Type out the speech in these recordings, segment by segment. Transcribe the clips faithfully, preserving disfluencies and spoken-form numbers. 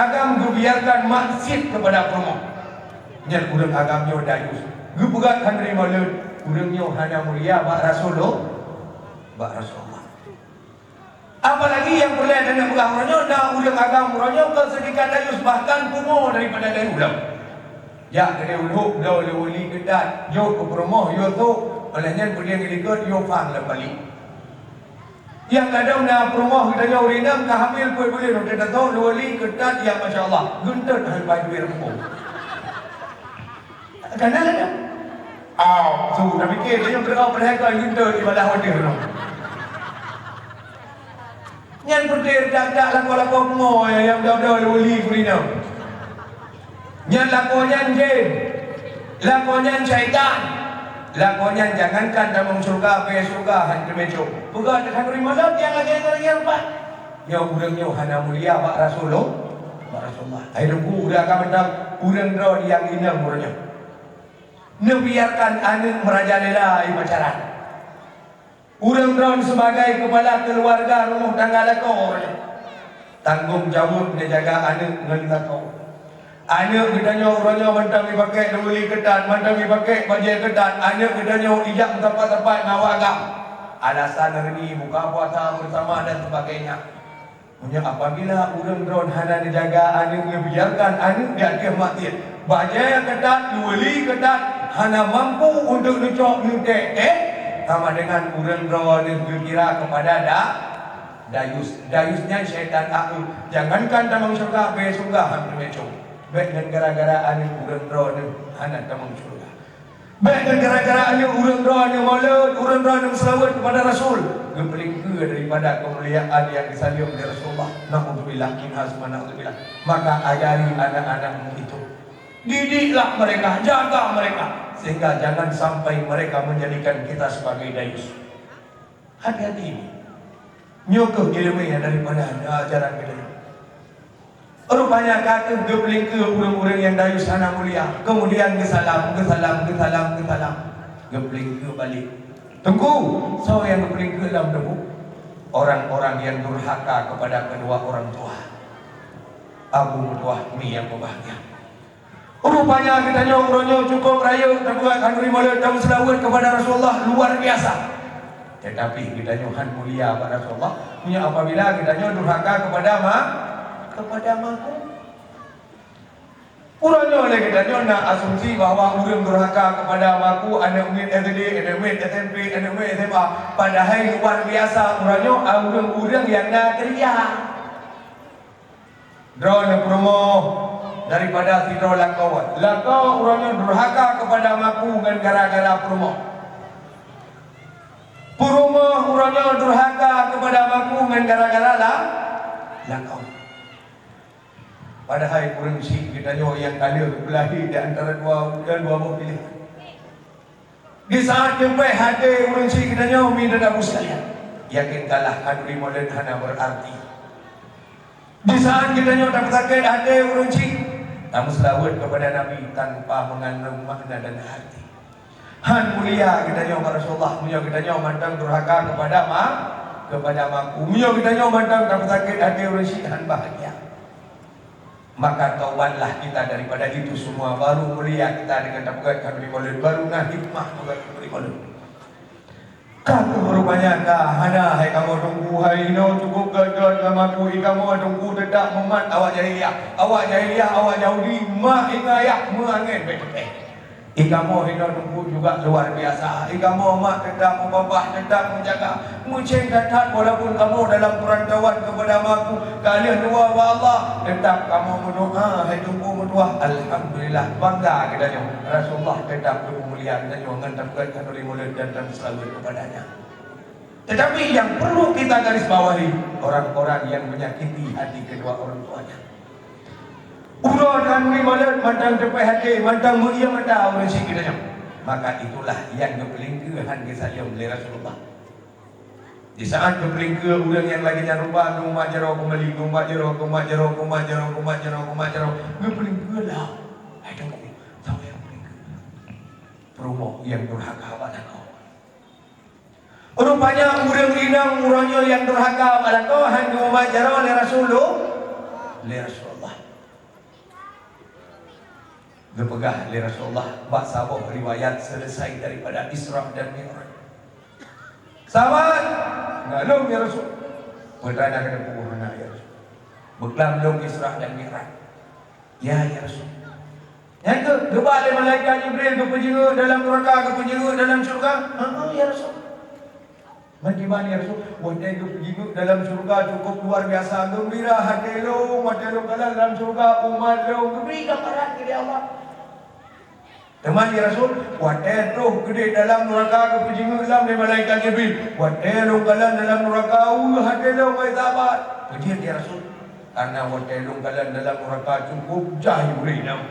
Agam geubiarkan maksiat kepada peurumoh. Nyan ureuëng agam nyoe dayus. Geupeugah khanduri Maulud, ureuëng nyoe hana mulia bak Rasulullah, bak Rasulullah. Apalagi nyang peureulée taneuk peugah uroe nyoe, na ureuëng agam uroe nyoe kon seutingkat dayus, bahkan pungo daripada dayus lom. Jak keudeh ulôk bloe lé wali keutat, jok keu peurumoh, yue sôk, óh lheueh nyan peudeh geulikot, yue fang lam bali. Nyang gadôh na peurumoh geutanyoe ureuëng inong ka hamil peuet buleuen, watée tasôk lé wali keutat, ya masya Allah, geuntot hai pai duek rumpong. Kana lagée. Aw, su tapike dia nyang keudroe padahai ka geuntot di balah watée nyoe. Nyan peureulée dak-dak lakoe-lakoe pungo nyang dau-dau lé wali geurinong. Nyan lakoe nyan jén, lakoe nyan syaitan, lakoe nyan jangankan tamong syeuruga, bèe syeuruga han teumé cok. Peugah that khanduri Maulud nyang lagée nyan nyang pat. Nyoe ureuëng nyoe hana mulia bak Rasulullah, bak Rasulullah. Hai teungku, udah ka mantong ureuëng droe nyang inong ureuëng nyoe. Neubiarkan aneuëk meurajalela i pacaran. Ureuëng droen sibagai keupala keuluwarga rumoh tangga lakoe, tanggong jaweueb neujaga aneuëk ngon lakoe. Aneuëk geutanyoe uroe nyoe mantong jipakék lé wali keutat, mantong jipakék bajée keutat, aneuëk geutanyoe ijak meusapat-sapat ngon awak agam. Alasan reuni buka puasa beusama dan sebagainya. Meunyoe apabila ureuëng droen hana neujaga aneuëk, neubiarkan aneuëk di ateueh maksiat, bajée keutat, lé wali keutat, hana mampu untuk neucok neutek-tek, sama dengan ureuëng droen geukira keupada da-, dayus. Dayus nyan syaitan akeuh. Jangankan tamong syeuruga, bèe syeuruga han teumé cok. Bék ngon gara-gara aneuëk ureuëng droen hana tamong syeuruga. Bék ngon gara-gara aneuëk ureuëng droe, aneuëk Maulud, ureuëng droe, aneuëk seulaweuet keupada Rasul, geupeulingkeue daripada keumuliaan nyang geusaleuem lé Rasulullah. Naudzubillah, min hasma naudzubillah. Maka ajari anak-anakmu itu. Didiklah mereka, jaga mereka, sehingga jangan sampai mereka menjadikan kita sebagai dayus. Hati-hati. Nyoe kheueh iéleumé daripada ajaran geutanyoe. Rupanya ka kheueh geupeulingkeue ureuëng-ureuëng nyang dayus hana mulia, kemudian geusalam, geusalam, geusalam, geusalam. Geupeulingkeue balek. Teungku, soe nyang geupeulingkeue lom Teungku? Orang-orang yang durhaka kepada kedua orang tua. Abu meutuah, mi nyang berbahagia. Rupanya geutanyoe uroe nyoe cukup rayeuk tapeugah khanduri Maulud dan seulaweuet keupada Rasulullah luar biasa. Tetapi geutanyoe han mulia bak Rasulullah, meunyoe apabila geutanyoe durhaka keupada ma-, keupada maku. Uroe nyoe lé geutanyoe na asumsi bahwa ureuëng durhaka keupada maku aneuëk miet S D, aneuëk miet S M P, aneuëk miet S M A. Padahai luar biasa uroe nyoe ureuëng-ureuëng nyang na keuria. Droeneuh peurumoh daripada sidroe lakoe. Lakoe uroe nyoe durhaka keupada maku ngon gara-gara peurumoh. Peurumoh uroe nyoe durhaka keupada maku ngon gara-gara la-, lakoe. Padahai ureuëng syiek geutanyoe nyang ka lheueh geulahé di antara dua, dua boh piléhan. Di saat teupéh até ureuëng syiek geutanyoe, mi dan Abu sekalian, yakinkanlah khanduri Maulud hana berarti. Di saat geutanyoe tapeusakét até ureuëng syiek, tameuseulaweuet keupada Nabi tanpa meungandong makna dan arti. Han mulia geutanyoe bak Rasulullah, meunyoe geutanyoe mantong durhaka keupada ma-, keupada maku. Meunyoe geutanyoe mantong tapeusakét até ureuëng syiek, han bahagia. Maka taubatlah kita daripada itu semua, baru mulia kita dengan tapeugét khanduri Maulud, baru na hikmah peugét khanduri Maulud. Ka kheueh rupanya ka hana hai kamoe teungku, hai inoe cukup gét-gét ngon maku, i kamoe teungku teutap mumat awak jahiliah, awak jahiliah, awak Yahudi, mak ingat ayah meuangén bék teupéh. I kamoe inoe teungku juga luar biasa. I kamoe mak teutap meubabah, teutap meujaga. Meucéng that-that walaupun kamoe dalam peurantauan keupada maku, ka lheueh neuwoe bak Allah, teutap kamoe meudoa, hai teungku meutuah. Alhamdulillah, bangga geutanyoe. Rasulullah teutap geupeumulia geutanyoe ngon tapeugét khanduri Maulud dan tameuseulaweuet keupadanya. Tetapi yang perlu kita garis bawahi, orang-orang yang menyakiti hati kedua orang tuanya. Uroe khanduri Maulud mantong teupéh até, mantong meuié mata ureuëng syiek geutanyoe. Maka itulah nyang geupeulingkeue han geusaleuem lé Rasulullah. Di saat geupeulingkeue ureuëng nyang lagée nyan rupa, geumat jaroe keumali, geumat jaroe, geumat jaroe, geumat jaroe, geumat jaroe, geumat jaroe, geupeulingkeue lah. Hai teungku, soe nyang peulingkeue? Peurumoh nyang durhaka bak lakoe. Rupanya ureuëng inong uroe nyoe nyang durhaka bak lakoe han geumat jaroe lé Rasulullah, lé Rasulullah. Geupeugah lé Rasulullah bak saboh riwayat seuleusai daripada Isra dan Mi'raj. Sahabat, na lom ya Rasul. Peue na keuneuk peugah hana ya Rasul. Beuklam lom Isra dan Mi'raj. Ya, ya Rasul. Nyang keu geuba lé malaikat Jibril geupeujeuet dalam nuraka, geupeujeuet dalam syurga. Heeh ya Rasul. Meukiban ya Rasul, watèe geupeujeuet dalam syurga cukup luar biasa geumbira até lôn, watèe lôn kalon dalam syurga umat lôn geubri gambaran keu Allah. Teuma ya Rasul, watèe troh keudéh dalam nuraka geupeujeuet lom lé malaikat Jibril, watèe lôn kalon dalam nuraka ueh até lôn hai sahabat. Peue jeuet ya Rasul? Karena watèe lôn kalon dalam nuraka cukup jai ureueng inong.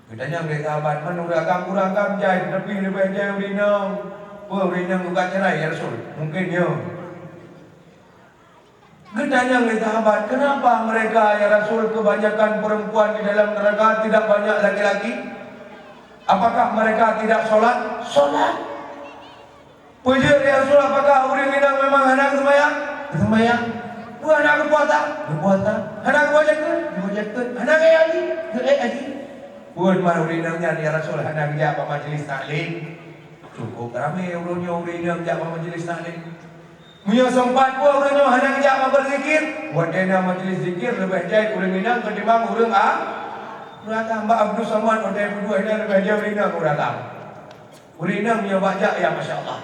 Geutanyong lé sahabat, "Man ureueng agam, ureueng agam jai, tapi leubeh jai ureueng inong. Peue ureueng inong geukat cerai ya Rasul?" Mungkin nyoe. Geutanyong lé sahabat, "Kenapa mereka ya Rasul kebanyakan perempuan di dalam neraka tidak banyak laki-laki? Apakah mereka tidak sholat?" Sholat. Peue jeuet ya Rasul, apakah ureueng inong memang hana geuseumayang? Geuseumayang. Peue hana geupuasa? Geupuasa. Hana geubaca Quran? Geubaca Quran. Hana geuék haji? Geuék haji. Peue man ureueng inong nyan ya Rasul hana geujak bak majlis taklim? Cukup ramé ureueng nyoe ureueng inong jak bak majlis taklim. Meunyoe seumpat peue ureueng nyoe hana geujak bak beuzikir, watèe na majlis zikir leubeh jai ureueng inong ketimbang ureueng a-, ureueng agam. Bak Abdul Samad watèe peuduek nyan leubeh jai ureueng inong ureueng agam. Ureueng inong meunyoe bak jak, ya masya Allah.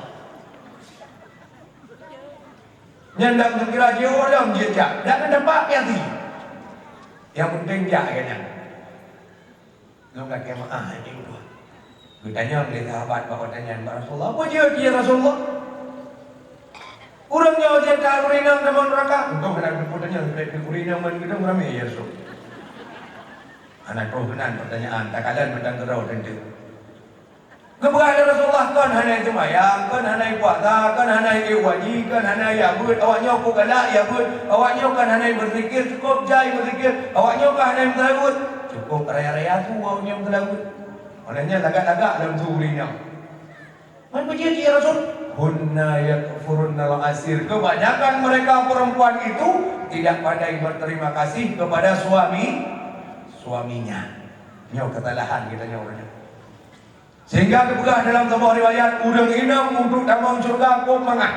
Nyan dak geukira jiôh lom jeuet jak, dak na dampak pih hati. Nyang penting jak keu nyan. Lôn lakèe meu'ah nyan ulôn. Geutanyong lé sahabat bak watèe nyan, "Ya Rasulullah, peue jeuet ya Rasulullah? Ureueng nyoe jeuet that ureueng inong tamong nuraka?" Untung hana geutanyong, ureueng inong ban geudong ramé ya Rasul. Hana troh meunan peutanyaan, takalon mantong keudroe teuntèe. Geupeugah lé Rasulullah, "Kon hana seumayang, kon hana puasa, kon hana ék haji, kon hana jak beuet, awak nyoe peue galak jak beuet, awak nyoe kon hana beuzikir, cukup jai beuzikir, awak nyoe kon hana meuseulaweuet, cukup raya-raya su awak nyoe meuseulaweuet." Óh lheueh nyan lagak-lagak lom su ureueng inong. Man peue jeuet ya Rasul? "Hunna yakfurunnal ashir." Kebanyakan mereka perempuan itu tidak pandai berterima kasih kepada suami, suaminya. Nyoe keusalahan geutanyoe ureueng nyoe. Sehingga geupeugah dalam saboh riwayat, ureueng inong untuk tamong syeuruga kôp mangat.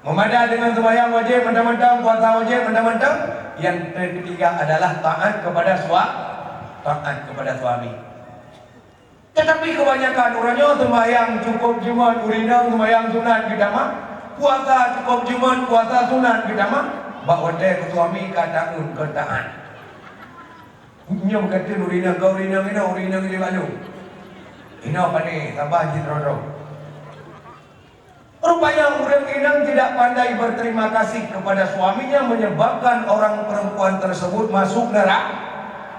Meumada deungon seumayang wajéb mantong-mantong, puasa wajéb mantong-mantong, nyang ketiga adalah taat kepada sua-, taat kepada suami. Tetapi kebanyakan ureueng nyoe seumayang cukup jeuet ureueng inong seumayang sunat geutamah, puasa cukup jeuet puasa sunat geutamah, bak watèe keu suami ka taun kon taat. Nyoe meukateun ureueng inong, keu ureueng inong, ureueng inong ilèe balu. Inong pane, saban jih droe-droe. Rupanya ureueng inong tidak pandai berterima kasih kepada suaminya menyebabkan orang perempuan tersebut masuk nera-,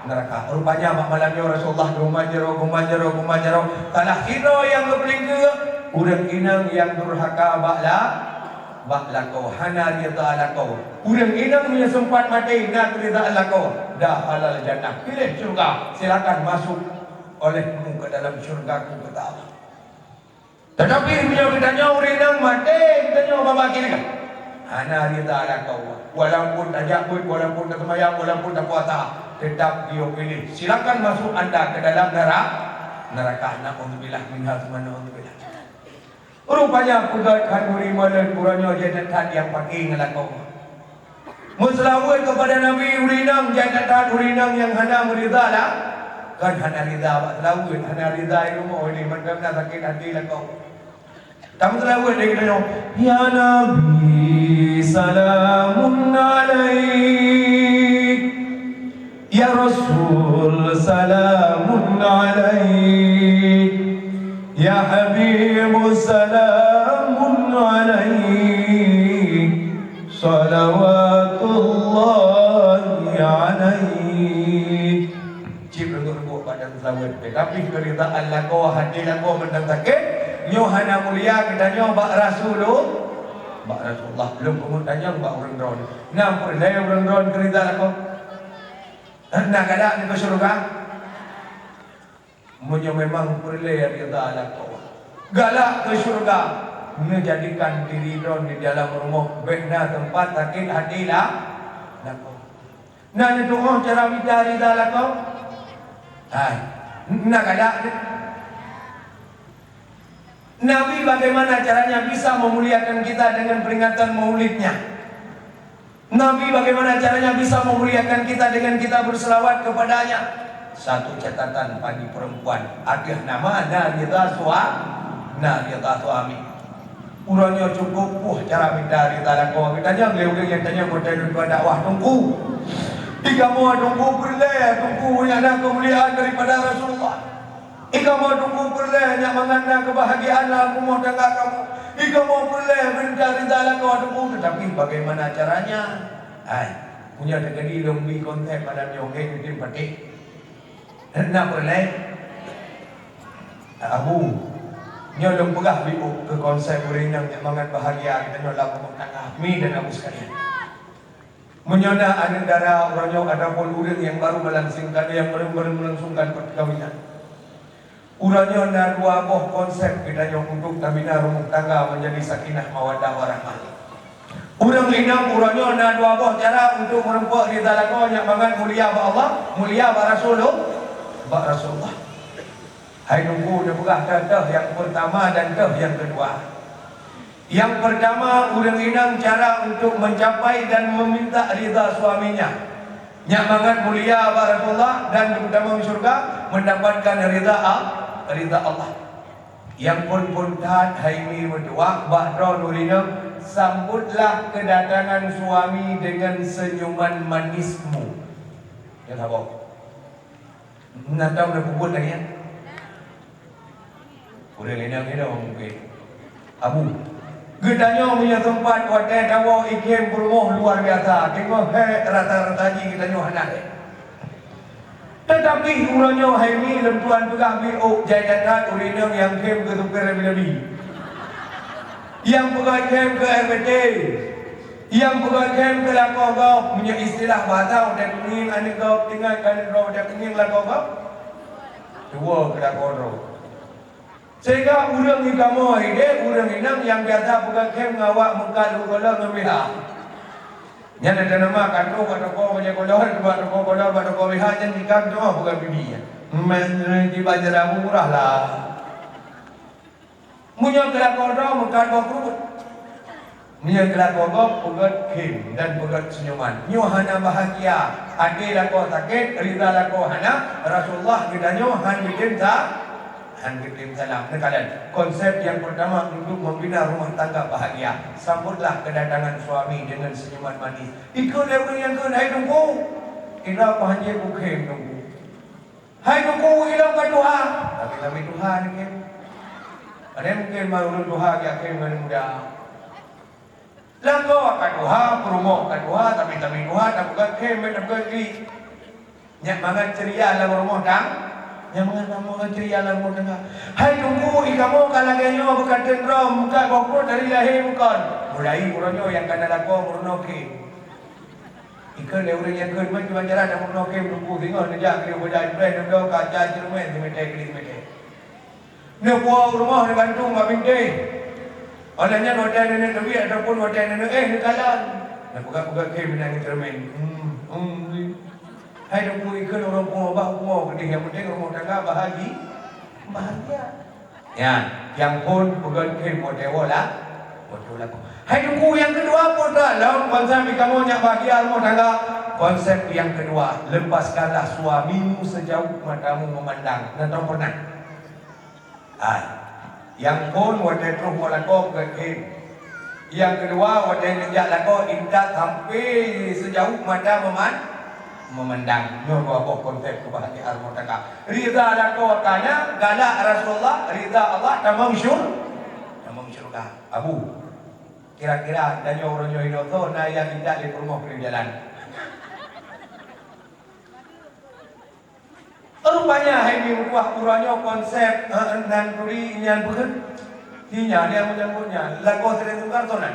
neraka. Rupanya bak malam nyoe Rasulullah geumat jaroe, geumat jaroe, geumat jaroe. Salah sidroe nyang geupeulingkeue, ureueng inong nyang durhaka bak la-, bak lakoe, hana ridha lakoe. Ureueng inong meunyoe seumpat maté na keuridhaan lakoe, dakhalal jannah, piléh syeuruga, silakan masuk olehmu ke dalam syeuruga-Ku, kata Allah. Tetapi meunyoe geutanyoe ureueng inong maté, geutanyoe babah kiri, hana ridha lakoe, walaupun tajak beuet, walaupun taseumayang, walaupun tapuasa, tetap geuyue piléh, silakan masuk anda ke dalam nera-, neraka. Naudzubillah minha tsumma naudzubillah. Rupanya peugöt khanuri maleuet uroe nyoe jai that-that nyang paké ngon lakoe. Meuseulaweuet keupada Nabi ureueng inong jai that-that ureueng inong nyang hana meuridha lah, kan hana ridha bak seulaweuet, hana ridha i rumoh ini mantong na sakét até lakoe. Tameuseulaweuet lé geutanyoe, "Ya Nabi, salamun alaik." Ya Rasul, salamun alaik. Ya Habib, salamun alaik. Salawatullahi alaik. Cit reungok-reungok bak dan sawét, tapi keuridaan lakoe, hati lakoe mantong sakét, nyoe hana mulia geutanyoe bak Rasulullah. Bak Rasulullah, lôn peungeuet tanyong bak ureueng droen. Na peureulèe ureueng droen keurida lakoe? Na galak keu syeuruga? Meunyoe memang peureulèe rida lakoe, galak keu syeuruga, neujadikan diri droen di dalam rumoh bèk na teumpat sakét hati la-, lakoe. Na neutu'oh cara mita rida lakoe? Hai, na galak. Nabi bagaimana caranya bisa memuliakan kita dengan peringatan maulidnya? Nabi bagaimana caranya bisa memuliakan kita dengan kita berselawat kepadanya? Satu catatan bagi perempuan, ada nama na ridha sua-, na ridha suami. Uroe nyoe cukup puih cara mita ridha lakoe. Geutanyoe lé ureuëng nyang tanyoe geutanyoe dakwah, Teungku. Di kamoe Teungku peureulée, Teungku, nyang na keumuliaan daripada Rasulullah. Di kamoe Teungku peureulée nyak mangat na keubahagiaan lam rumoh tangga kamoe. Di kamoe peureulée mita ridha lakoe Teungku, tetapi bagaimana caranya? Hai, punya terjadi lom di konsep malam nyoe, eh, mungkin patéh. Na peureulée? Abu, nyoe lôn peugah beu keu konsep ureuëng nyang nyak mangat bahagia geutanyoe lam rumoh tangga, Mi dan Abu sekalian. Meunyoe na aneuëk dara uroe nyoe ataupun ureuëng nyang baru meulangsingkan, nyang baru, baru meulangsungkan perkahwinan, uroe nyoe na dua boh konsep geutanyoe untuk tabina rumoh tangga menjadi sakinah mawaddah warahmah. Ureuëng inong uroe nyoe na dua boh cara untuk meureumpok ridha lakoe, nyak mangat mulia bak Allah, mulia bak Rasulullah, bak Rasulullah. Hai Teungku, neupeugah teuh nyang pertama dan teuh nyang keudua. Yang pertama, ureuëng inong cara untuk mencapai dan meminta ridha suaminya. Nyak mangat mulia bak Rasulullah dan di dalam syurga mendapatkan ridha Al-, ridha Allah. Nyang phon-phon that hai Mi meutuah bak droeneuh inong, sambutlah kedatangan suami dengan senyuman manismu. Ya, saboh. Na tom na peubuet lagée nyan? Ureuëng inong-inong mungken. Abu, geutanyoe meunyoe teumpat watée tawoe ikhem peurumoh luar biasa, teungoh hék rata-rata jih geutanyoe hana hék. Tetapi uroe nyoe hai Mi lôn tuan peugah, Mi ôk jai that-that ureuëng inong nyang khem keu supir Rabi-Rabi. Nyang peugah khem keu R B T. Nyang peugah khem keu lakoe gob, meunyoe istilah bahasa watée teungieng aneuëk gob, tinggai keu aneuëk droe watée teungieng lakoe gob, tuwoe keu lakoe droe. Sehingga ureuëng di kamoe ideh, ureuëng inong nyang biasa peugah khem ngon awak meukat lheueh gohlom ngon B H. Nyan ada nama kanto bak toko bajée gohlom, bak toko gohlom, bak toko B H, nyan jika beutôi peugah bibi nyan. Men di banjarabu murah lah. Meunyoe keu lakoe droe meukat boh pruet. Meunyoe keu lakoe gob peugét khem dan peugét seunyuman. Nyoe hana bahagia, até lakoe sakét, ridha lakoe hana, Rasulullah geutanyoe han geutem sa-, han geutem salam. Neukalon, konsep nyang pertama untuk membina rumah tangga bahagia, sambutlah kedatangan suami dengan senyuman manis. Ikheun lé ureuëng nyang kheun, "Hai Teungku, indroe pah han jeuet kukhem, Teungku." Hai Teungku, ilôn ka tuha. Tapi kami tuha ni kan. Ada mungkin baru ulôn tuha, akhé ngon muda. Lakoe ka tuha, peurumoh ka tuha, tapi kami tuha, tapeugah khem, tapeugah klik. Nyak mangat ceria lam rumoh tang-, nyak mangat, mangat ceria lam rumoh tangga. Hai Teungku, i kamoe ka lagée nyoe beukateun droe, meukat boh pruet dari lahé bukon. Mulai uroe nyoe nyang ka na lakoe meurunoe khem. Ikheun lé ureuëng nyang kheun, "Man kiban cara tameurunoe khem Teungku, singoh neujak keu Ibu Haji Ibrahim, neubloe kaca, ceureumen, simeté, klik simeté." Neupuwoe u rumoh neugantung bak bintéh. Óh lheueh nyan watée neuneuk teubiet ataupun watée neuneuk éh neukalon. Neupeugah-peugah khem meunan ngon ceureumen. Hmm, hmm. Hai Teungku, ikheun ureuëng pungo bah pungo keudeh, nyang penting rumoh tangga bahagi-, bahagia. Nyan, nyang phon peugét khem watée woe la-, watée woe lakoe. Hai Teungku, nyang keudua peue lom konsep di kamoe nyak bahagia rumoh tangga? Konsep nyang keudua, lepaskanlah suamimu sejauh matamu memandang. Na tom pernah? Hai. Nyang phon watée troh woe lakoe peugét khem. Nyang keudua, watée neujak lakoe intat sampai sejauh mata meman-, memandang. Nyoe dua boh konsep keubahagiaan rumoh tangga. Ridha lakoe ka na, galak Rasulullah, ridha Allah tamong syur-, tamong syurga. Abu, kira-kira tanyoe uroe nyoe inoe soe na nyang intat lé peurumoh keuneuk jalan? Rupanya hai mi meutuah uroe nyoe konsep, eh, nan turi nyan beukeun. Di nyan nyang menyambut nyan lakoe sireng tungkar soe nan?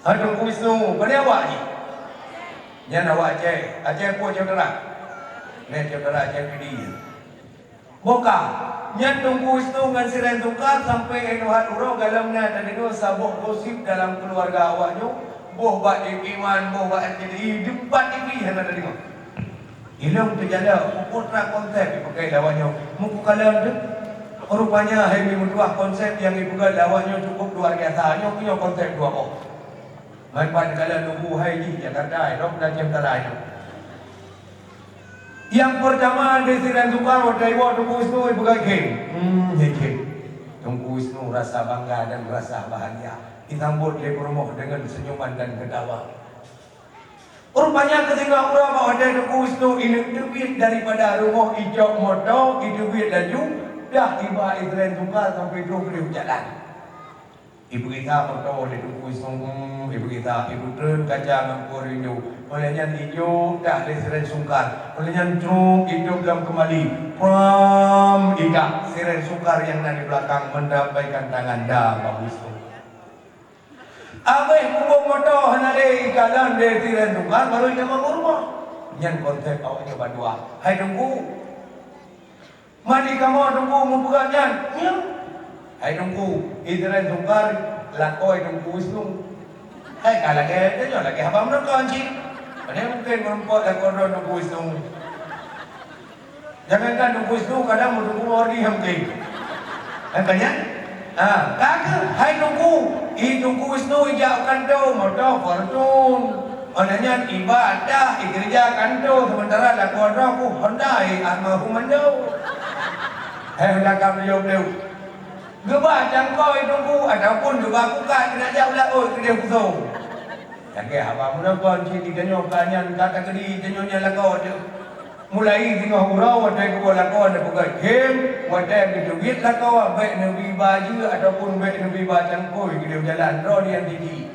Hai Teungku Wisnu, pane awak jih? Nyan awak Aceh. Aceh peue syedara? Nyan syedara Aceh Pidie. Boh ka, nyan Teungku Wisnu ngon sireng tungkar sampai inoe hat uroe galom na tadeungoe saboh gosip dalam keuluwarga awak nyoe, boh bak T V One, boh bak R C T I, di pat T V hana tadeungoe. Ilong teujalak, peue teuma konsep ipeuke lé awak nyoe. Meukukalon teuh. Rupanya hai mi meutuah konsep nyang ipeuke lé awak nyoe cukup luar biasa. Nyoe, nyoe konsep dua boh. Manfaat kalon nunggu hai jih Jakarta, rot dan Jakarta nyoe. Nyang peurtama di Siren Sungkar watée iwoe Teungku Wisnu ipeugah khem. Hmm, khem. Teungku Wisnu rasa bangga dan rasa bahagia. Disambot lé peurumoh deungon senyuman dan ketawa. Rupanya keu singoh uroe bak watée Teungku Wisnu ineuk teubiet daripada rumoh, icok moto, iteubiet laju, dah iba i Siren Sungkar sampoe troh keudeh jalan. Ipeugisa moto lé Teungku Wisnu, hmm, ipeugisa, ipeutreun kaca ngon peue rindu. Óh lheueh nyan ijok dah lé Siren Sungkar. Óh lheueh nyan trok idop lom keumali. Pram, idak Siren Sungkar nyang na di beulakang meulambaikan tangan, "Dah, Bang Wisnu." Abéh pukon moto hana lé ikalon lé Siren Sungkar, baru itamong u rumoh. Nyan konsep awak nyoe bandua. Hai Teungku, mani kamoe Teungku meupeugah nyan, nyo. Hai Teungku, i Siren Sungkar lakoe Teungku Wisnu. Hai ka lagée tanyoe lagée haba meunokon cit. Pane mungken meurumpok lakoe droe Teungku Wisnu. Jangankan Teungku Wisnu, kadang meuteumé Mawardi ham keu. Kan banyak? Ha, ka keuh, hai Teungku, i Teungku Wisnu ijak u kantô, moto Fortune. Óh lheueh nyan iba dah ikeureuja kantô, seumeuntara lakoe droe ku Honda, eh, almarhum mandum. Hai Honda ka meuliyôh-liyôh. Geuba cangkôi Teungku ataupun geuba kukat keuneuk jak u laôt keudeh busong. Lagée haba meunokon cit di tanyoe ka nyan ka takeudi tanyoe nyan lakoe teuh. Mulai singoh uroe watée geuwoe lakoe neupeugah khem, watée geuteubiet lakoe bék neubi ba jeue ataupun bék neubi ba cangkôi keudeh jalan droe nyang titi.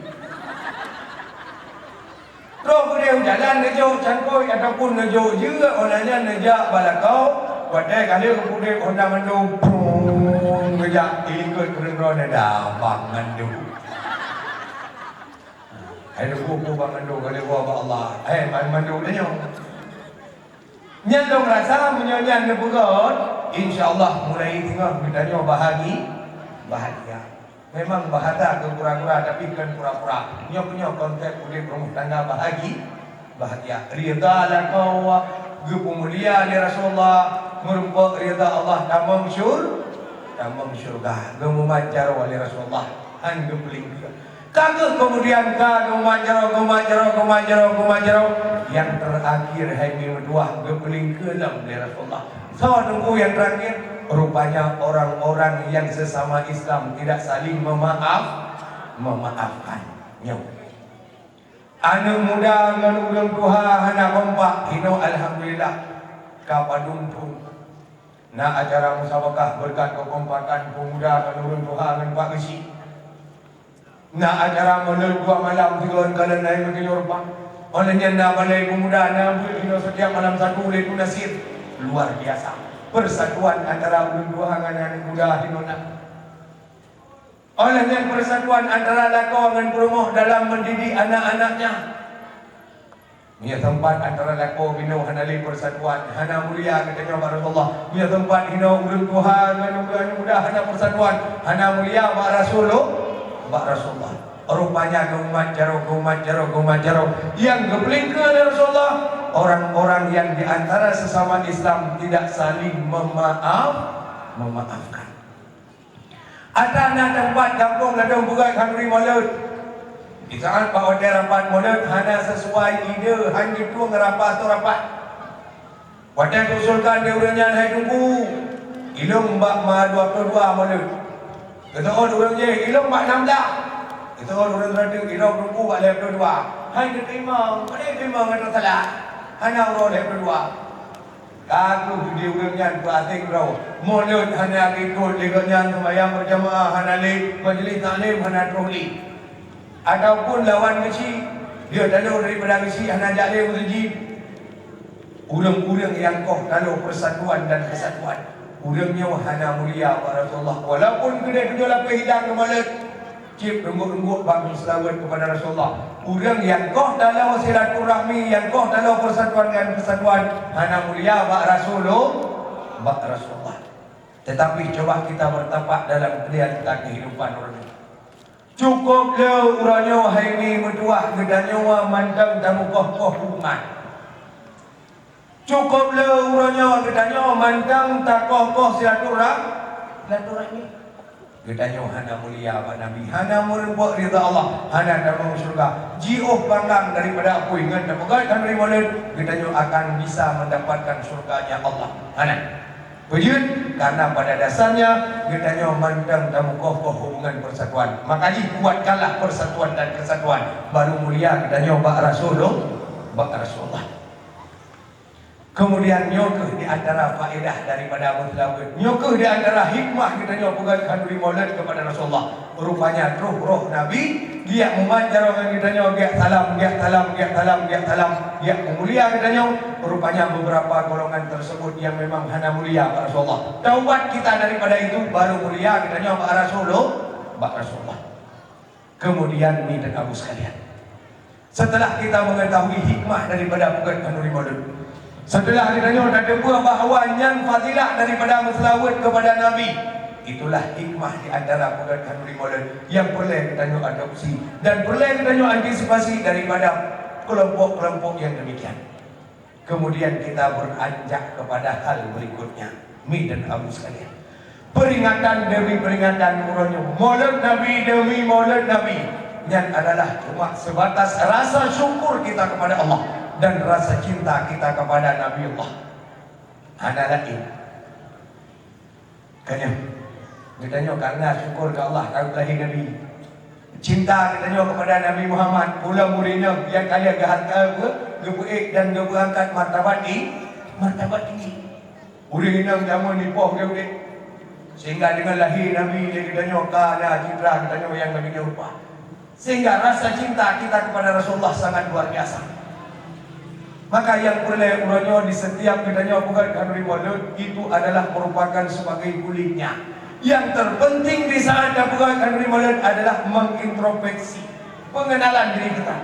Troh keudeh jalan neujok cangkôi ataupun neujok jeue, óh lheueh nyan neujak bak lakoe, watée ka lheueh geupudeb honda mandum, pung, geujak ilikot ureuëng droe neuda bak mandum. Hai leubu-bu bak mandum ka lheueh woe bak Allah. Hai bak mandum tanyoe. Nyan lôn rasa meunyoe nyan neupeugét, insya Allah mulai teungoh geutanyoe bahagi, bahagia. Memang bahasa keu pura-pura, tapi kon pura-pura. Nyoe, nyoe konsep udeb rumah tangga bahagi, bahagia. Ridha lakoe, geupeumulia lé Rasulullah, meurumpok ridha Allah tamong syur-, tamong syurga. Geumumat jaroe lé Rasulullah, han geupeulingkeue. Ka geuh keumudian ka geumat jaroe, geumat jaroe, geumat jaroe, geumat jaroe. Nyang teurakhir hai mi meutuah geupeulingkeue lom lé Rasulullah. Soe teungku nyang teurakhir? Rupanya orang-orang yang sesama Islam tidak saling memaaf, memaafkan. Nyoe. Aneuëk muda ngon ureuëng tuha hana kompak, hinoe alhamdulillah ka padum thon. Na acara musabakah beureukat keukompakan peumuda ngon ureuëng tuha ngon Pak Geuchik. Na acara meuleuet dua malam sigoe kalon laén meutujoh rupa. Óh lheueh nyan na balai peumuda na buet hinoe setiap malam Sabtu lé Teungku Nasir. Luar biasa. Persatuan antara ureuëng tuha ngon aneuëk muda hinoe na. Óh lheueh nyan persatuan antara lakoe ngon peurumoh dalam mendidik anak-anaknya. Meunyoe teumpat antara lakoe binoe hana lé persatuan, hana mulia geutanyoe bak Rasulullah. Meunyoe teumpat hinoe ureuëng tuha ngon ureuëng muda hana persatuan, hana mulia bak Rasulullah, bak Rasulullah. Rupanya geumat jaroe, geumat jaroe, geumat jaroe. Nyang geupeulingkeue lé Rasulullah, orang-orang yang di antara sesama Islam tidak saling memaaf, memaafkan. Atra na teumpat gampông ladôm peugah khanduri Maulud. Di saat bak watée rapat Maulud hana sesuai ide, hana jitueng rapa atau rapat. Watée geuusulkan lé ureuëng nyan hai teungku, ilong bak ma dua puluh dua Maulud. Geuseuôt ureuëng jéh, ilong bak nam blah. Geuseuôt ureuëng radeuk, ilong teungku bak lhée puluh dua. Hai teurimong, pane teurimong atra salah. Hana uroe lhée puluh dua. Ka keuh di ureuëng nyan peuaséng droe. Mulod hana geukot lé gobnyan, seumayang beurjamaah hana lé, majelis taklim hana troh lé. Ataupun lawan geuchik, dia taloe daripada geuchik hana jak lé meuseujid. Ureuëng-ureuëng nyang koh taloe persatuan dan kesatuan, ureuëng nyoe hana mulia bak Rasulullah. Walaupun keudeh tujoh lapéh idang keu mulod, cit reunggok-reunggok bak geuseulaweuet keupada Rasulullah. Ureuëng nyang koh taloe silaturahmi, nyang koh taloe persatuan dan kesatuan, hana mulia bak Rasulullah, bak Rasulullah. Tetapi coba kita bertapak dalam realita kehidupan ureuëng. Cukup le uroe nyoe hai mi meutuah geutanyoe mantong tamukoh-koh umat. Cukup le uroe nyoe geutanyoe mantong takoh-koh silaturah-, silaturahmi. Geutanyoe hana mulia bak Nabi, hana meurumpok ridha Allah, hana tamong syurga. Jiôh panggang daripada apui ngon tapeugöt khanuri Maulud, geutanyoe akan bisa mendapatkan syurganya Allah. Hana. Peue jeuet? Karena pada dasarnya geutanyoe mantong tamukoh-koh hubungan persatuan. Maka jih kuatkanlah persatuan dan kesatuan, baru mulia geutanyoe bak Rasulullah, bak Rasulullah. Kemudian nyoe keuh di antara faedah daripada meuseulaweuet. Nyoe keuh di antara hikmah geutanyoe peugöt khanuri Maulud kepada Rasulullah. Rupanya troh roh Nabi, geujak mumat jaroe ngon geutanyoe, geujak salam, geujak salam, geujak salam, geujak salam, geujak meumulia geutanyoe. Rupanya beberapa golongan tersebut yang memang hana mulia bak Rasulullah. Taubat kita daripada itu, baru mulia geutanyoe bak Rasulullah, bak Rasulullah. Kemudian, mi dan Abu sekalian, setelah kita mengetahui hikmah daripada peugöt khanuri Maulud, setelah geutanyoe tateupeue bahwa nyan fadilah daripada meuseulaweuet kepada Nabi, itulah hikmah di antara peugöt khanuri Maulud yang peureulée geutanyoe adopsi dan peureulée geutanyoe antisipasi daripada kelompok-kelompok yang demikian. Kemudian kita beranjak kepada hal berikutnya, mi dan Abu sekalian. Peringatan demi peringatan uroe nyoe, Maulud Nabi demi Maulud Nabi, nyan adalah cuma sebatas rasa syukur kita kepada Allah dan rasa cinta kita kepada Nabi Allah. Hana laén. Ka nyoe, geutanyoe karena syukur keu Allah ka geulahé Nabi. Cinta geutanyoe kepada Nabi Muhammad, pula murit nyoe nyang ka lheueh geuhareuga, geupeuék dan geupeuangkat martabat ti-, martabat tinggi. Ureuëng inong jameun dipoh lé udeb, sehingga deungon lahé Nabi lé geutanyoe ka na citra geutanyoe nyang lagée nyoe rupa. Sehingga rasa cinta kita kepada Rasulullah sangat luar biasa. Maka nyang peureulée uroe nyoe di setiap geutanyoe peugöt khanuri Maulud, itu adalah merupakan sebagai kulitnya. Yang terpenting di saat tapeugöt khanuri Maulud adalah mengintrospeksi, pengenalan diri kita.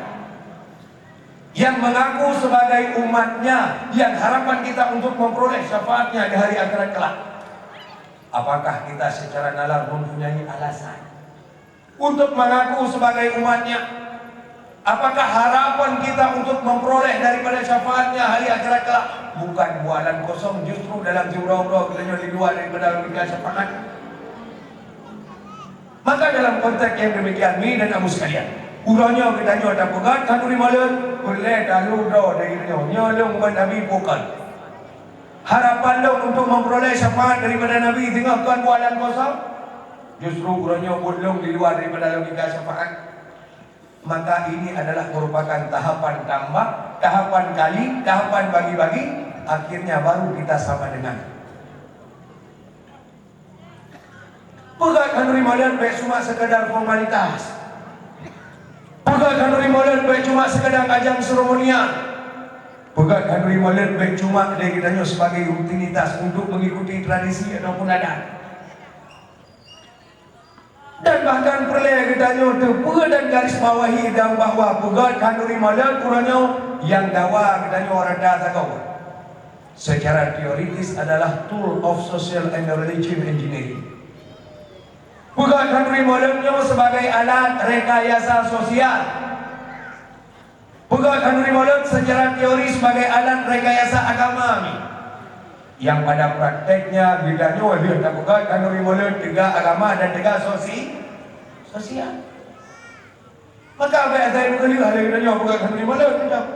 Yang mengaku sebagai umatnya, yang harapan kita untuk memperoleh syafaatnya di hari akhirat kelak. Apakah kita secara nalar mempunyai alasan untuk mengaku sebagai umatnya? Apakah harapan kita untuk memperoleh daripada syafaatnya hari akhirat kelak bukan bualan kosong, justru dalam siuroe-uroe geutanyoe di luar daripada logika syafaat? Maka dalam konteks yang demikian, mi dan Abu sekalian, uroe nyoe geutanyoe tapeugöt khanuri Maulud, peureulée talu droe dari nyoe, nyoe lôn umat Nabi bukan. Harapan lôn untuk memperoleh syafaat daripada Nabi singoh kon bualan kosong. Justru uroe nyoe buet lôn di luar daripada logika syafaat. Maka ini adalah merupakan tahapan tambah, tahapan kali, tahapan bagi-bagi, akhirnya baru kita sama dengan. Peugöt khanuri Maulud bék cuma sekadar formalitas. Peugöt khanuri Maulud bék cuma sekadar ajang seremonial. Peugöt khanuri Maulud bék cuma lé geutanyoe sebagai rutinitas untuk mengikuti tradisi ataupun adat. Dan bahkan peureulée geutanyoe teupeue dan garis bawahi dan bahwa peugöt khanuri Maulud uroe nyoe nyang dawa geutanyoe rata sagoe. Secara teoritis adalah tool of social and religion engineering. Peugöt khanuri Maulud nyoe sebagai alat rekayasa sosial. Peugöt khanuri Maulud secara teori sebagai alat rekayasa agama mi. Yang pada prakteknya geutanyoe lheueh tapeugöt khanuri Maulud teuga agama dan teuga sosi-, sosial. Maka bék asai meukeuleuh lé geutanyoe peugöt khanuri Maulud, tidak.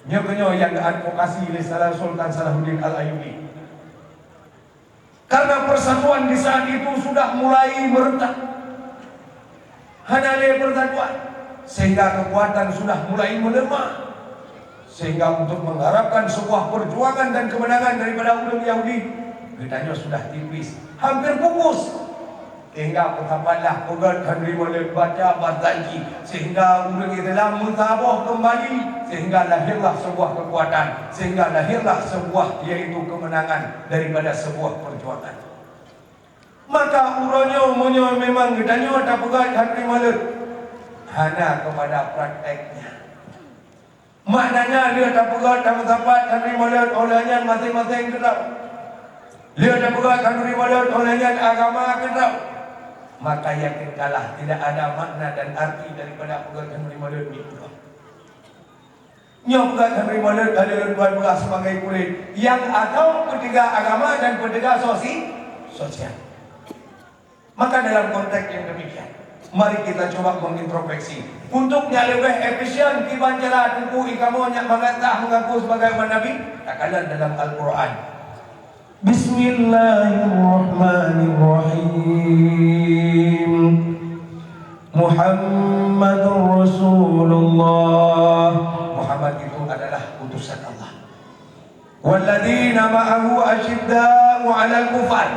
Nyoe keuh nyoe nyang geuadvokasi lé Sultan Salahuddin Al-Ayyubi. Karena persatuan di saat itu sudah mulai meretak. Hana lé persatuan, sehingga kekuatan sudah mulai melemah. Sehingga untuk mengharapkan sebuah perjuangan dan kemenangan daripada ureuëng Yahudi, geutanyoe sudah tipis, hampir pupus. Sehingga peusapat lah peugöt khanuri Maulud, baca Barzanji, sehingga ureuëng Islam meusaboh keumbali, sehingga lahirlah sebuah kekuatan, sehingga lahirlah sebuah, yaitu kemenangan daripada sebuah perjuangan. Maka uroe nyoe meunyoe memang geutanyoe tapeugöt khanuri Maulud, hana kepada prakteknya. Maknanya lheueh tapeugöt dan meusapat khanuri Maulud, óh lheueh nyan maséng-maséng keudroe. Lheueh tapeugöt khanuri Maulud, óh lheueh nyan agama keudroe. Maka yakinkanlah tidak ada makna dan arti daripada peugöt khanuri Maulud nyoe. Nyoe peugah khanduri molod, ka lheueh lôn tuan peugah sebagai kulét nyang atau peuteuga agama dan peuteuga sosi-, sosial. Maka dalam konteks yang demikian, mari kita coba mengintrospeksi. Untuk nyang leubeh efisien kiban cara Teungku Ikamoe nyang mangat that mengaku sebagai umat Nabi, takalon dalam Al-Quran. Bismillahirrahmanirrahim. Muhammadur Rasulullah. Muhammad itu adalah utusan Allah. Walladzina ma'ahu asyidda'u 'alal kufar.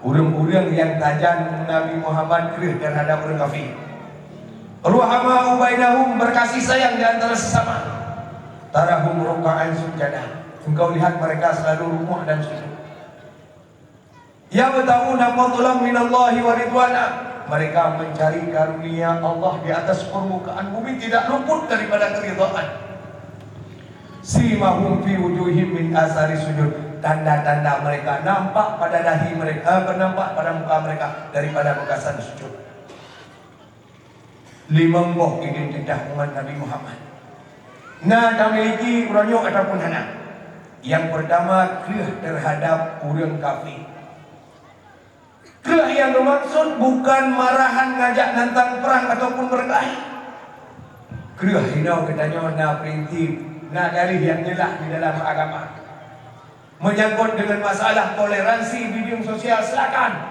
Ureuëng-ureuëng nyang sajan Nabi Muhammad kreueh terhadap ureuëng kafé. Ruhama'u bainahum, berkasih sayang di antara sesama. Tarahum ruk'an sujada. Engkau lihat mereka selalu rukuk dan sujud. Yabtaghuna fadlan minallahi wa ridwana. Mereka mencari karunia Allah di atas permukaan bumi, tidak luput daripada keridhaan. Simahum fi wujuhihim min athari sujud. Tanda-tanda mereka nampak pada dahi mereka, eh, nampak pada muka mereka daripada bekasan sujud. Limong boh identitas umat Nabi Muhammad. Na tamiliki uroe nyoe ataupun hana? Nyang peurtama, kreueh terhadap ureuëng kafé. Kreueh nyang geumaksud bukan marahan ngajak nantang prang ataupun beureuklahi. Kreueh inoe geutanyoe na prinsip, na garéh nyang jeulaih di dalam agama. Menyangkut dengan masalah toleransi bidieng sosial, silakan.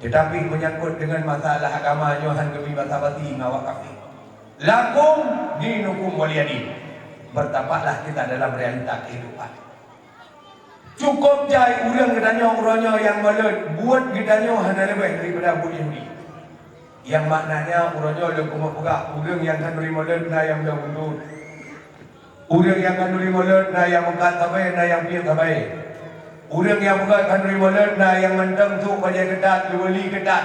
Tetapi menyangkut dengan masalah agama, nyoe han geubri basa-basi ngon awak kafé. Lakum dinukum waliyadin. Bertapaklah kita dalam realita kehidupan. Cukup jai ureuëng geutanyoe uroe nyoe nyang molod, buet geutanyoe hana leubeh daripada buet Yahudi. Nyang maknanya uroe nyoe lôn keuneuk peugah, ureuëng nyang khanduri molod na nyang bloe buntut. Ureuëng nyang khanduri molod na nyang meukat sabai, na nyang piet sabai. Ureuëng nyang meukat khanduri molod na nyang mantong trok bajée keutat, leuwali keutat.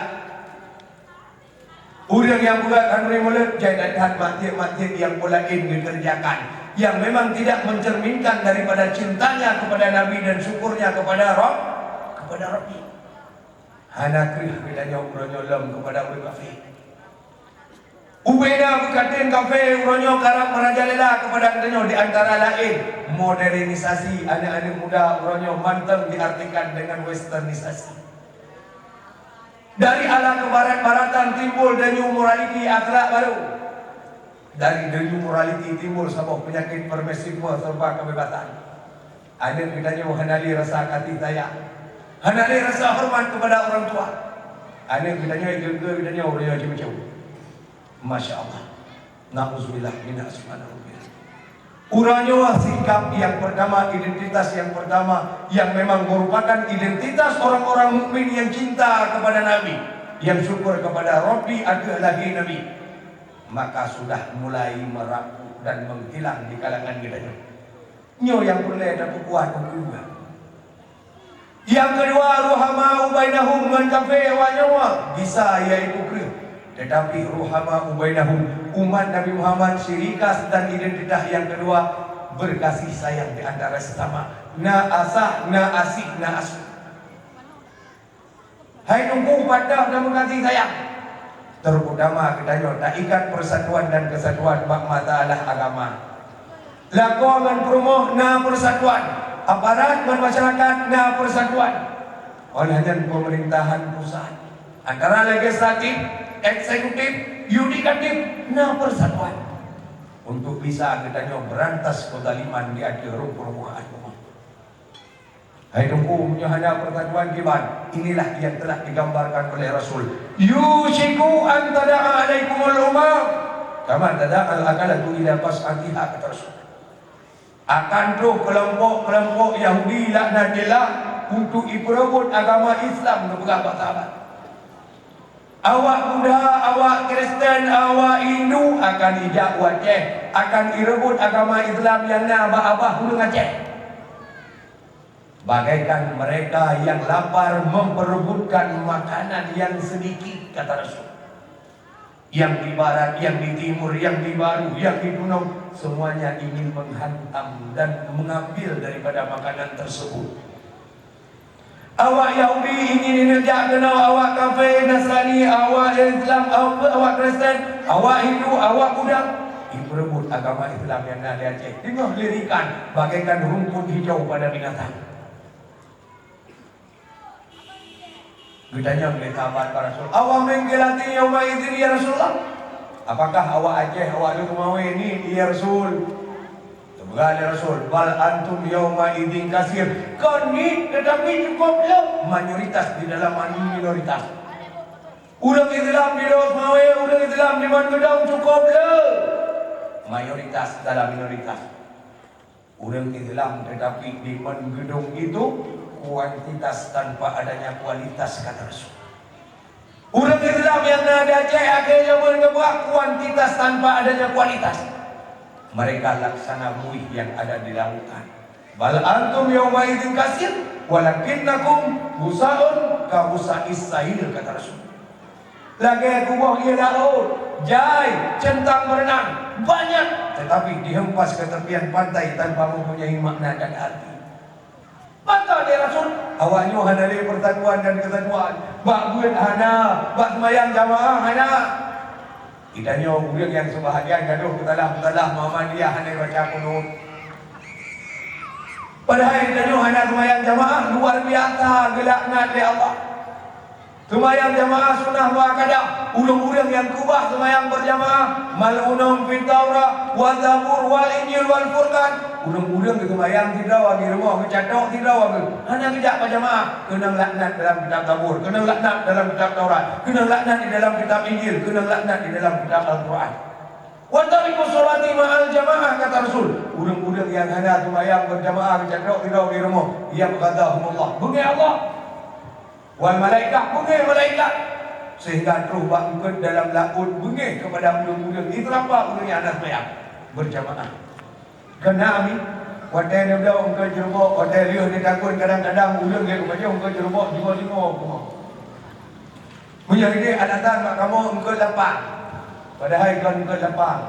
Ureuëng nyang meukat khanduri molod jai that-that maksiat-maksiat nyang peue laén geukeureujakan, nyang memang tidak mencerminkan daripada cintanya kepada Nabi dan syukurnya kepada Rabb, kepada Rabbi. Hana kreueh geutanyoe uroe nyoe lom keupada ureuëng kafé. Ubena beukateun kafé uroe nyoe karab meurajalela keupada geutanyoe, di antara laén modernisasi aneuëk-aneuëk muda uroe nyoe mantong diartikan dengan westernisasi. Dari ala keubarat-baratan timbul deunyoe moraliti akhlak barô. Dari deunyoe moraliti timbul saboh peunyakét permisifme serba kebebasan. Aneuëk geutanyoe hana lé rasa kasih sayang, hana lé rasa hormat keupada ureuëng tuha. Aneuëk geutanyoe geugeu geutanyoe uroe nyoe ceumeucue. Masya Allah. Na'udzubillah min asmatillah. Uroe nyoe sikap nyang pertama, identitas nyang pertama, nyang memang merupakan identitas orang-orang mukmin nyang cinta kepada Nabi, nyang syukur kepada Rabbi ateueh lahé Nabi, maka sudah mulai merapu dan menghilang di kalangan geutanyoe. Nyoe nyang peureulée tapeukuat ukeue. Nyang keudua, ruhama'u bainahum, ngon kafé awak nyoe bisa, yaitu kreueh. Tetapi ruhama'u bainahum, umat Nabi Muhammad, ciri khas dan identitas nyang keudua, berkasih sayang di antara sesama. Na asah, na aséh, na asoe. Hai Teungku, pat that na meukasih sayang. Terutama geutanyoe taikat persatuan dan kesatuan bak masalah agama. Lakoe ngon peurumoh na persatuan, aparat ngon masyarakat na persatuan. Óh lheueh nyan pemerintahan pusat, antara legislatif, eksekutif, yudikatif na persatuan. Untuk bisa geutanyoe beurantas kezaliman di ateueh rhueng peurumoh agama. Hai Teungku, meunyoe hana persatuan kiban, inilah yang telah digambarkan oleh Rasul. "Yushiku an tada'a alaikumul umam, kama tada'al akalatu ila qas'atiha," kata Rasul. Akan troh keulompok-keulompok Yahudi laknatillah untuk ipeureubot agama Islam, geupeugah bak sahabat. Awak Buddha, awak Kristen, awak Hindu akan ijak u Aceh, akan ireubot agama Islam nyang na bak babah ureuëng Aceh. Bagaikan mereka yang lapar memperebutkan makanan yang sedikit, kata Rasul. Yang di barat, yang di timur, yang di baru, yang di gunung, semuanya ingin menghantam dan mengambil daripada makanan tersebut. Awak Yahudi ingin ineuk jak keunoe, awak kafé, Nasrani, awak Islam, awak, awak Kristen, awak Hindu, awak Buddha. Perebut agama Islam nyang na di Aceh teungoh lirikan bagaikan rumput hijau pada binatang. Geutanyong lé sahabat bak Rasul, "Awa min qillatin yauma idzin ya Rasulullah?" Apakah awak Aceh, awak Teungku Mawé niet ya Rasul? Geupeugah lé Rasul, "Bal antum yauma idzin katsir." Kon niet, teutapi cukôp le, mayoritas di dalam minoritas. Ureuëng Islam di Teungku Mawé, ureuëng Islam di Meungeudong cukôp le, mayoritas dalam minoritas. Ureuëng Islam, tetapi di Meungeudong itu kuantitas tanpa adanya kualitas, kata Rasul. Ureuëng Islam nyang na di Aceh akhé jameun geupeugah kuantitas tanpa adanya kualitas. Mereka laksana buih yang ada di lautan. "Bal antum yauma idzin katsir, walakinnakum ghusa'un ka ghusa'is sail," kata Rasul. Lagée kuboh ié laôt, jai, centang meureunang, banyak, tetapi dihempas ke tepian pantai tanpa mempunyai makna dan arti. Maka lé Rasul, awak nyoe hana lé persatuan dan kesatuan. Bak beuet hana, bak seumayang jamaah hana. Geutanyoe ureuëng nyang seubahagian gadôh beutalah-beutalah Muhammadiyah hana baca kunut. Padahai geutanyoe hana seumayang jamaah, luar biasa geulaknat lé Allah. Seumayang jamaah sunnah muakkadah, ureuëng-ureuëng nyang keubah seumayang beurjamaah, mal'unun fit Taurah, wa Zabur, wal Injil, wal Furqan. Ureuëng-ureuëng geuseumayang sidroe lagée rumoh, geucatok sidroe lagée, hana geujak bak jamaah, keunong laknat dalam kitab Zabur, keunong laknat dalam kitab Taurat, keunong laknat di dalam kitab Injil, keunong laknat di dalam kitab Al-Quran. "Wa tarikus sholati ma'al jamaah," kata Rasul. Ureuëng-ureuëng nyang hana seumayang beurjamaah, geucatok sidroe lagée rumoh, yabghadahumullah, beungéh Allah. Wal malaikat, beungéh malaikat. Sehingga troh bak eungkôt dalam laôt beungéh keupada ureuëng-ureuëng, idrapa ureuëng nyang hana seumayang beurjamaah. Keunan mi, watée neubloe eungkôt jeureubok, watée lheueh neutakot kadang-kadang ureuëng lé geupajoh eungkôt jeureubok jimoe-jimoe u kumoe. Meunyoe idéh alasan bak kamoe eungkôt lapang, padahai kon eungkôt lapang.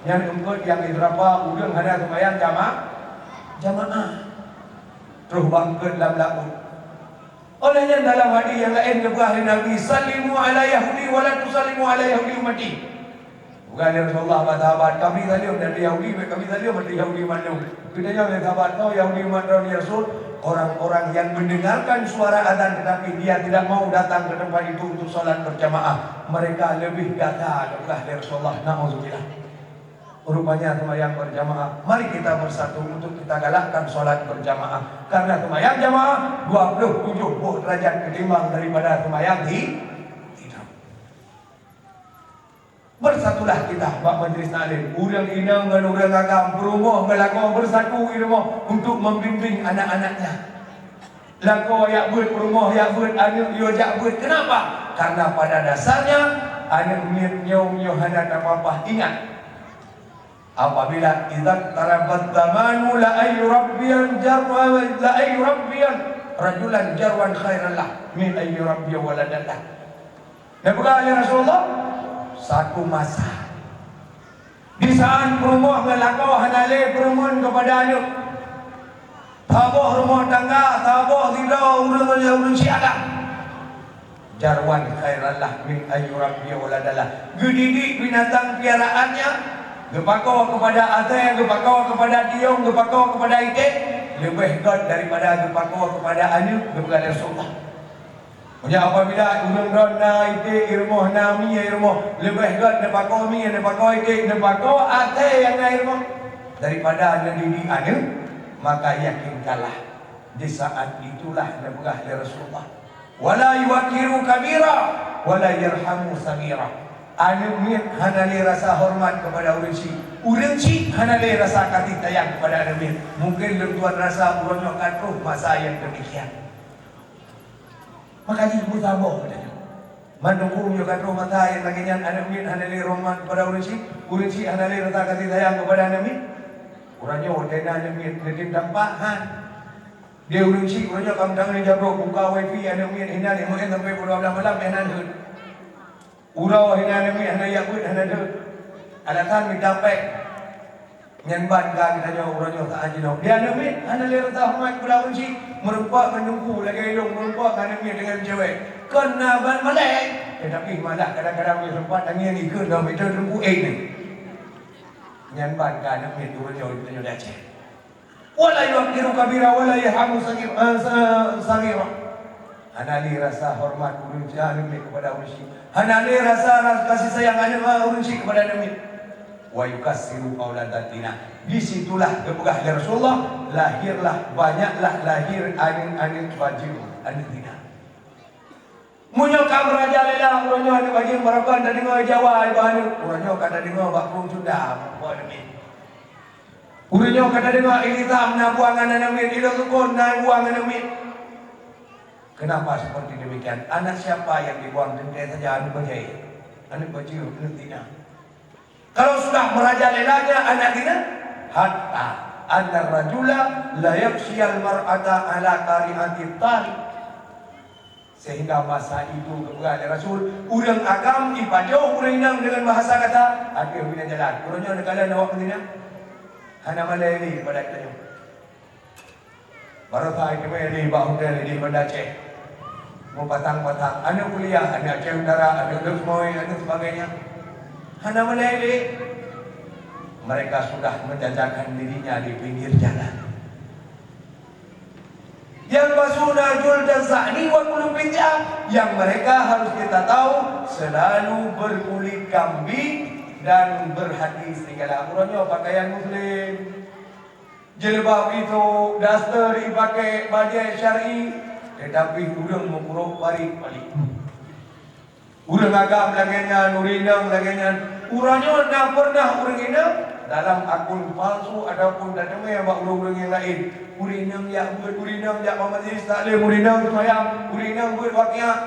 Nyan eungkôt nyang idrapa ureuëng hana seumayang jama-, jamaah. Troh bak eungkôt lam laôt. Óh lheueh nyan dalam hadis nyang laén geupeugah lé Nabi, "Sallimu ala Yahudi wa la tusallimu ala Yahudi ummati." Geupeugah lé Rasulullah bak sahabat, "Kabri saleuem dari Yahudi, bèk kabri saleuem dari Yahudi mandum." Geutanyong lé sahabat, "Soe Yahudi umat droeneuh ya Rasul?" "Orang-orang yang mendengarkan suara azan tetapi dia tidak mau datang ke tempat itu untuk salat berjamaah. Mereka lebih gata," geupeugah lé Rasulullah. Nauzubillah. Rupanya seumayang berjamaah. Mari kita bersatu untuk kita galakkan salat berjamaah. Karena seumayang jamaah dua puluh tujuh boh derajat ketimbang daripada seumayang hi-, hidup. Bersatulah kita bak majlis taklim. Ureuëng inong ngon ureuëng agam, peurumoh ngon lakoe bersatu i rumoh untuk membimbing anak-anaknya. Lakoe jak beuet, peurumoh jak beuet, aneuk yue jak beuet. Kenapa? Karena pada dasarnya aneuk miet nyoe, nyoe hana tapapah ingat. Apabila idza tarabat zamanu la ayyurabbiyan jarwa, la ayyurabbiyan rajulan jarwan khairan lah min ayyurabbiya waladan lah. Geupeugah lé Rasulullah, satu masa di saat peurumoh ngon lakoe hana lé peureumeun keupada aneuk, saboh rumoh tangga, saboh sidroe ureuëng ngon ureuëng syiek agam. Jarwan khairan lah min ayyurabbiya waladan lah. Geudidik binatang piaraannya, geupakoe keupada asèe, geupakoe keupada tiong, geupakoe keupada iték, leubeh gét daripada geupakoe keupada aneuk, geupeugah lé Rasulullah. Meunyoe apabila ureuëng droe na iték i rumoh, na mie i rumoh, leubeh gét neupakoe mie, neupakoe iték, neupakoe asèe nyang na i rumoh, daripada neudidik aneuk, maka yakinkanlah, di saat itulah neupeugah lé Rasulullah, "Wala yuwaqqiru kabira, wala yarhamu saghira." Aneuk miet hana lé rasa horeumat keupada ureuëng syiek. Ureuëng syiek hana lé rasa kasih sayang keupada aneuk miet. Mungken lôn tuan rasa uroe nyoe ka troh masa nyang demikian. Maka jih meusaboh geutanyoe. Mandum meunyoe ka troh masa nyang lagée nyan, aneuk miet hana lé horeumat keupada ureuëng syiek, ureuëng syiek hana lé rasa kasih sayang keupada aneuk miet. Uroe nyoe watée na aneuk miet neutem tampak, han. Di ureuëng syiek uroe nyoe ka meutanggong jaroe buka wifi aneuk miet hinan, meu'en sampai pukul dua belas malam, meu'en han deuh. Uroe hinan aneuk miet hana jak beuet, hana deuh. Alasan mita péng. Nyan ban ka geutanyoe uroe nyoe saát jinoe. Di aneuk miet hana lé rasa horeumat keupada ureuëng syiek, meurumpok ngon teungku lagée ilong meurumpok ngon aneuk miet deungon cewek. Kon na ban malée, teutapi malah kadang-kadang meunyoe seumpat tangieng ikheun lom, itu teungku ék nyan. Nyan ban ka aneuk miet ureueng nyoe, ureueng nyoe di Aceh. Wala yuwaqqiru kabira wala yarhamu saghir-, eh, sa-, saghira. Hana lé rasa hormat ureueng cit aneuk miet kepada ureueng chik. Hana lé rasa, rasa kasih sayang aneuk, eh, ureueng chik kepada aneuk miet. Wa yukassiru auladan zina. Di situlah geupeugah lé Rasulullah, lahirlah, banyaklah lahir aneuk-aneuk bajeueng, aneuk zina. Meunyoe ka meurajalela, uroe nyoe aneuk bajeueng barokon tadeungoe Jawa, iba aneuk, uroe nyoe ka tadeungoe bak Krueng Sunda, buah aneuk miet. Uroe nyoe ka tadeungoe Ilisam na buang aneuk miet, Ilok Sukon na buang aneuk miet. Kenapa seperti demikian? Anak siapa yang dibuang? Teuntèe saja aneuk bajèe, aneuk bajeueng, aneuk zina. Kalau sudah merajalelanya anak zina, hatta annar rajula la yaghsyal mar'ata ala qari'atit tariq. Sehingga masa itu geupeugah lé Rasul, ureueng agam ipajoh ureueng inong deungon bahasa kata, ateueh binéh jalan. Uroe nyoe neukalon awak meuzina, hana malèe lé pada geutanyoe. Baroesa iteumèe lé bak hotel di Banda Aceh. Meupatang-patang, aneuk kuliah, aneuk Aceh Utara, aneuk Lhokseumawe, dan sebagainya. Hana malèe lé. Mereka sudah menjajakan dirinya di pinggir jalan. Yalbasuna juldan sa'ni wa kullu bid'ah. Yang mereka harus kita tahu selalu berkulit kambing dan berhati serigala. Uroe nyoe pakaian muslim. Jilbab itu, daster ipakai, bajèe syar'i, tetapi ureueng meukurok parit-parit. Ureueng agam lagèe nyan, ureueng inong lagèe nyan. Uroe nyoe na pernah ureueng inong dalam akun palsu ataupun tateumèe bak ureueng-ureueng nyang laén. Ureueng inong jak beuet, ureueng inong jak bak majlis taklim, ureueng inong seumayang, ureueng inong beuet waqiah.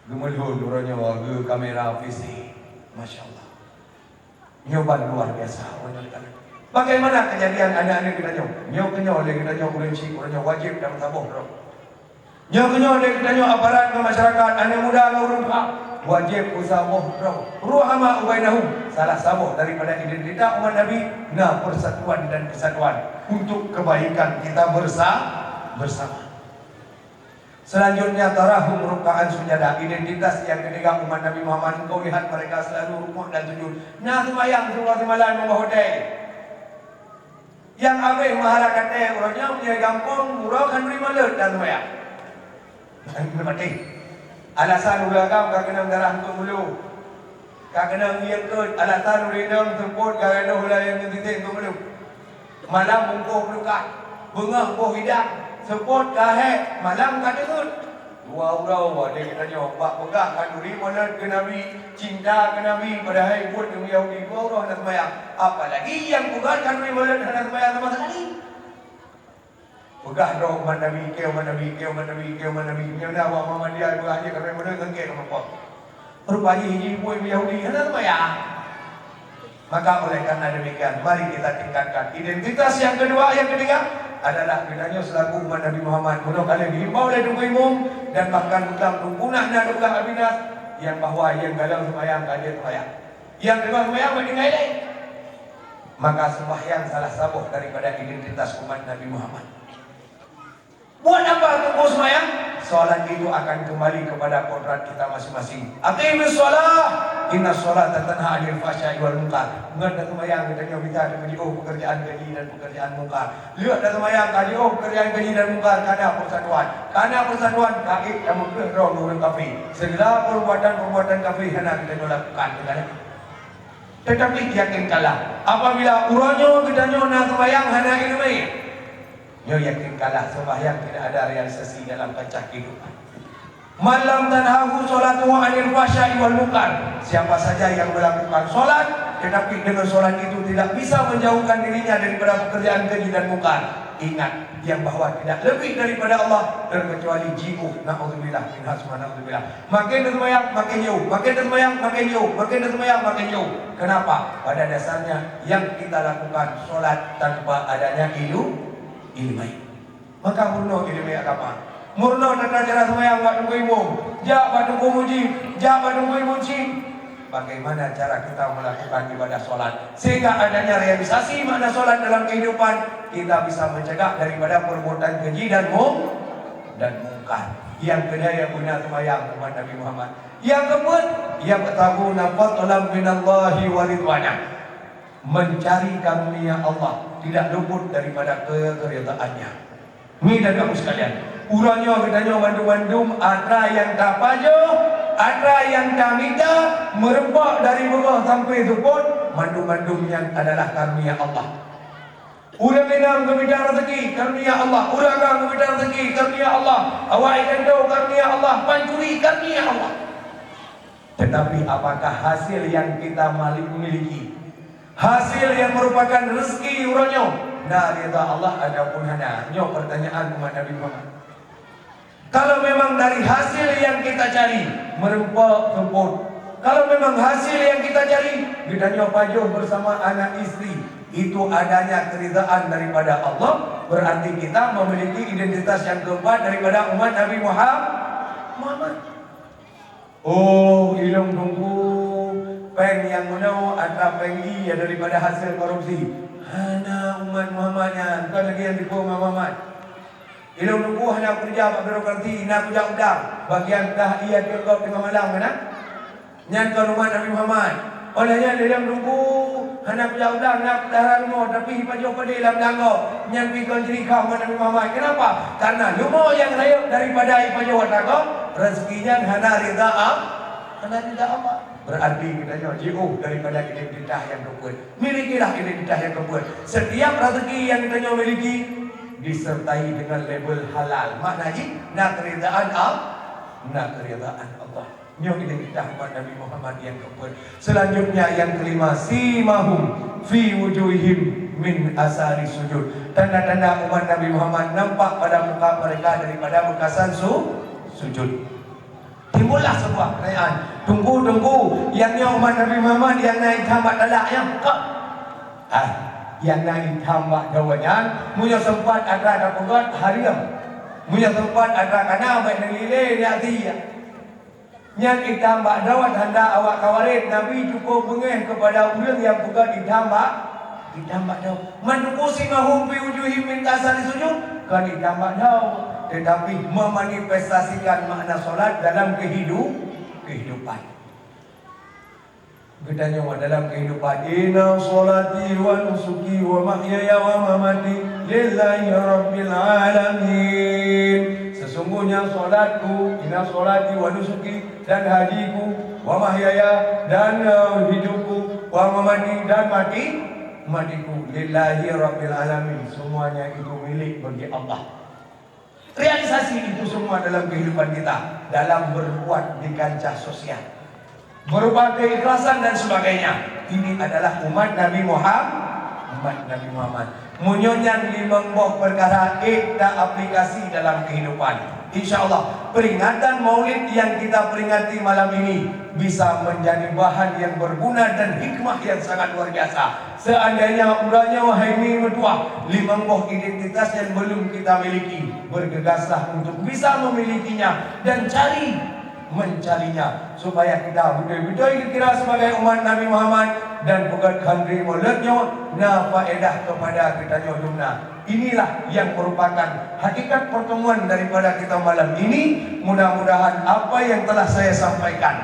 Geumeulhon uroe nyoe geukamera V C. Masya Allah. Nyoe ban luar biasa, uroe nyoe teuka. Bagaimana kejadian aneuk-aneuk geutanyoe? Nyoe keunyoe lé geutanyoe ureueng chik, uroe nyoe wajéb tameusaboh droe. Nyoe keunyoe lé geutanyoe aparat ngon masyarakat, aneuk muda ngon ureueng tuha, wajéb peusaboh droe. Ruhama ubainahum, salah saboh daripada identitas umat Nabi na persatuan dan kesatuan untuk kebaikan kita bersa-, bersama. Selanjutnya, tarahum rukkaan sujada. Identitas yang ketiga umat Nabi Muhammad, engkau lihat mereka selalu rukuk dan sujud. Na seumayang siuroe simalam ngon bak hotel. Nyang abéh mahara katée uroe nyoe meunyoe gampông, uroe khanuri maleuet dan seumayang. Meupatéh. Alasan ureueng agam ka keunong darah eungkôt meulu. Ka keunong ie eungkôt, alasan ureueng inong seupôt ka gadôh lam ie eungkôt titék eungkôt meulu. Malam bungkôh peudukat, beungoh boh idang, seupôt ka hék, malam ka deungeut. Dua uroe watée geutanyoe bak peugah khanuri maleuet keu Nabi, cinta keu Nabi, padahai buet ureueng Yahudi dua uroe hana seumayang. Apalagi nyang peugah khanuri maleuet hana seumayang sama sekali. Peugah droe umat Nabi, keu umat Nabi, keu umat Nabi, keu umat Nabi. Meunyoe na awak Muhammadiyah peugah jih keu umat Nabi, ngon keu umat Nabi. Rupajih jih buet Yahudi, hana seumayang. Maka oleh karena demikian, mari kita tingkatkan identitas yang kedua, yang ketiga adalah geutanyoe selaku umat Nabi Muhammad. Meunoe ka lheueh dihimbau lé Teungku Imum dan bahkan dalam Teungku na Teungku Abinas yang bahwa nyang galak seumayang ka jeuet seumayang. Nyang teungoh seumayang bak tinggai lé. Maka sembahyang salah saboh daripada identitas umat Nabi Muhammad. Buat apa teungku seumayang? Salat itu akan kembali kepada kodrat kita masing-masing. Aqimis shalah, innas shalata tanha 'anil fahsya'i wal munkar. Ngon taseumayang geutanyoe bisa tajiôh pekerjaan keji dan pekerjaan mungkar. Lheueh taseumayang ka jiôh pekerjaan keji dan mungkar, ka na persatuan. Ka na persatuan, ka ék tameukeuh droe ngon ureueng kafé. Segala perbuatan-perbuatan kafé hana geutanyoe lakukan. Tetapi yakinkanlah, apabila uroe nyoe geutanyoe na seumayang hana ileumèe, nyoe yakinkanlah, sembahyang tidak ada realisasi dalam kancah kehidupan. Man lam tanhahu shalatuhu 'anil fahsya'i wal munkar. Siapa saja yang melakukan salat, tetapi dengan salat itu tidak bisa menjauhkan dirinya daripada pekerjaan keji dan mungkar, ingat yang bahwa tidak lebih daripada Allah terkecuali jiôh, naudzubillah, minha summa naudzubillah. Makin taseumayang, makin jiôh, makin taseumayang, makin jiôh, makin taseumayang, makin jiôh. Kenapa? Pada dasarnya yang kita lakukan salat tanpa adanya ilu-, ileumèe. Maka meurunoe ileumèe agama. Meurunoe tata cara seumayang bak Teungku Imum, jak bak Teungku Mujib, jak bak Teungku Imum Chik. Bagaimana cara kita melakukan ibadah salat sehingga adanya realisasi makna salat dalam kehidupan, kita bisa mencegah daripada perbuatan keji dan mung-, dan mungkar. Nyang keuh nyan nyang beuna seumayang umat Nabi Muhammad. Nyang keupeuet, yabtaghuna fadlan minallahi wa ridwana. mencari karunia Allah tidak luput daripada keridaan-Nya. Ngieng dan kamoe sekalian, uroe nyoe geutanyoe mandum-mandum atra nyang tapajoh, atra nyang tamita, meureumpok dari beungoh sampoe seupôt, mandum-mandum nyan adalah karunia Allah. Ureuëng inong geumita raseuki, karunia Allah. Ureuëng agam geumita raseuki, karunia Allah. Awak ikanto, karunia Allah. Pancuri, karunia Allah. Tetapi apakah hasil yang kita mali-, miliki, hasil yang merupakan rezeki uroe nyoe, na ridha Allah ataupun hana? Nyoe pertanyaan umat Nabi Muhammad. Kalau memang dari hasil yang kita cari, meureumpok seupôt. Kalau memang hasil yang kita cari, geutanyoe pajoh bersama anak istri, itu adanya keridhaan daripada Allah, berarti kita memiliki identitas yang keempat daripada umat Nabi Muham-, Muhammad. Oh, ilong tunggu, péng nyang meunoe atra péng ie daripada hasil korupsi. Hana umat Muhammad nyan, bukan lagi nyang tipu umat Muhammad. Ilong tunggu hana keureuja bak birokrasi, na kujak udang. Bagian tah ie tiep gob teungoh malam, kan? Nyan kon umat Nabi Muhammad. Oleh nyan, ilong tunggu hana kujak udang, na kudara rumoh, tapi jipajoh padé lam langgo. Nyan pih kon ciri khas umat Nabi Muhammad. Kenapa? Karena leumo nyang rayeuk daripada jipajoh atra gob, rezeki nyan hana ridha A-, hana ridha Allah. Berarti geutanyoe jiôh daripada identitas nyang keupeuet. Milikilah identitas nyang keupeuet. Setiap rezeki nyang geutanyoe miliki disertai dengan label halal. Makna jih, na keridaan Al-, na keridaan Allah. Nyoe identitas umat Nabi Muhammad nyang keupeuet. Selanjutnya, yang kelima, simahum fi wujuhihim min asari sujud. Tanda-tanda umat Nabi Muhammad nampak pada muka mereka daripada beukasan su-, sujud. Timbullah sebuah pertanyaan, "Teungku, Teungku, nyang nyoe umat Nabi Muhammad nyang na itam bak talak nyan, kon?" Ah, nyang na itam bak dawa nyan, meunyoe sempat atra tapeugöt, hareuem. Meunyoe sempat atra kana, bèk neulilé, neujak sie. Nyan itam bak dawa tanda awak Khawarij, Nabi cukup beungéh keupada ureueng nyang peugöt itam bak, itam bak dawa. Man tuku simahum fi wujuhihim min asari sujud, kon itam bak dawa, tetapi memanifestasikan makna solat dalam kehidup-, kehidupan. Geutanyoe dalam kehidupan, "Inna sholati wa nusuki wa mahyaya wa mamati lillahi rabbil alamin." Sesungguhnya solatku, inna sholati wa nusuki, dan hajiku, wa mahyaya, dan, eh, hidupku, wa mamati, dan mati, matiku, lillahi rabbil alamin, semuanya itu milik bagi Allah. Realisasi itu semua dalam kehidupan kita, dalam berbuat di kancah sosial, berupa keikhlasan dan sebagainya. Ini adalah umat Nabi Muhammad, umat Nabi Muhammad. Meunyoe nyan limong boh peukara ék ta aplikasi dalam kehidupan, insya Allah, peringatan Maulid yang kita peringati malam ini bisa menjadi bahan yang berguna dan hikmah yang sangat luar biasa. Seandainya uroe nyoe hai mi meutuah, limong boh identitas yang belum kita miliki, bergegaslah untuk bisa memilikinya dan cari mencarinya, supaya kita beutôi-beutôi geukira sebagai umat Nabi Muhammad dan peugöt khanduri Maulid nyoe na faedah kepada geutanyoe dumna. Inilah yang merupakan hakikat pertemuan daripada kita malam ini. Mudah-mudahan apa yang telah saya sampaikan,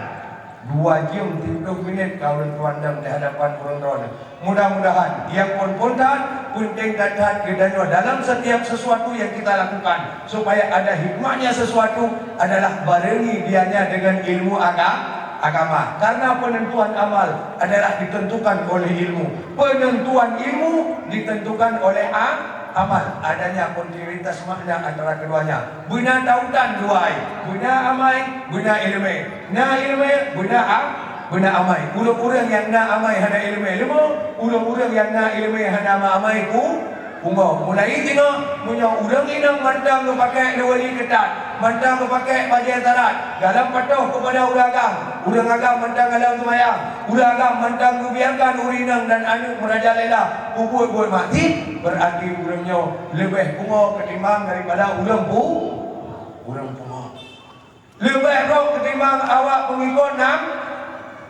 dua jeuem tiga puluh minit ka ulôn tuan dong di hadapan ureueng droeneuh. Mudah-mudahan, nyang phon-phon that, peunteng that-that geutanyoe dalam setiap sesuatu yang kita lakukan, supaya ada hikmahnya sesuatu adalah barengi dianya dengan ilmu aga-, agama. Karena penentuan amal adalah ditentukan oleh ilmu. Penentuan ilmu ditentukan oleh a-, amal. Adanya kontinuitas makna antara keduanya. Beuna tautan dua ai, beuna amai, beuna ileumèe. Na ileumèe, beuna a-, beuna amai. Ureueng-ureueng nyang na amai hana ileumèe leumo, ureueng-ureueng nyang na ileumèe hana ma-, amai pu-, pungo. Mulai singoh, meunyoe ureueng inong mantong geupakék leuwali keutat, mantong geupakék bajèe sarat, galom patuh keupada ureueng agam, ureueng agam mantong galom seumayang, ureueng agam mantong geubiarkan ureueng inong dan aneuk meurajalela peubuet buet maksiet, beurati ureueng nyoe leubeh pungo keutimbang daripada ureueng pu-, ureueng pungo. Leubeh rhot keutimbang awak peungikot Nam-,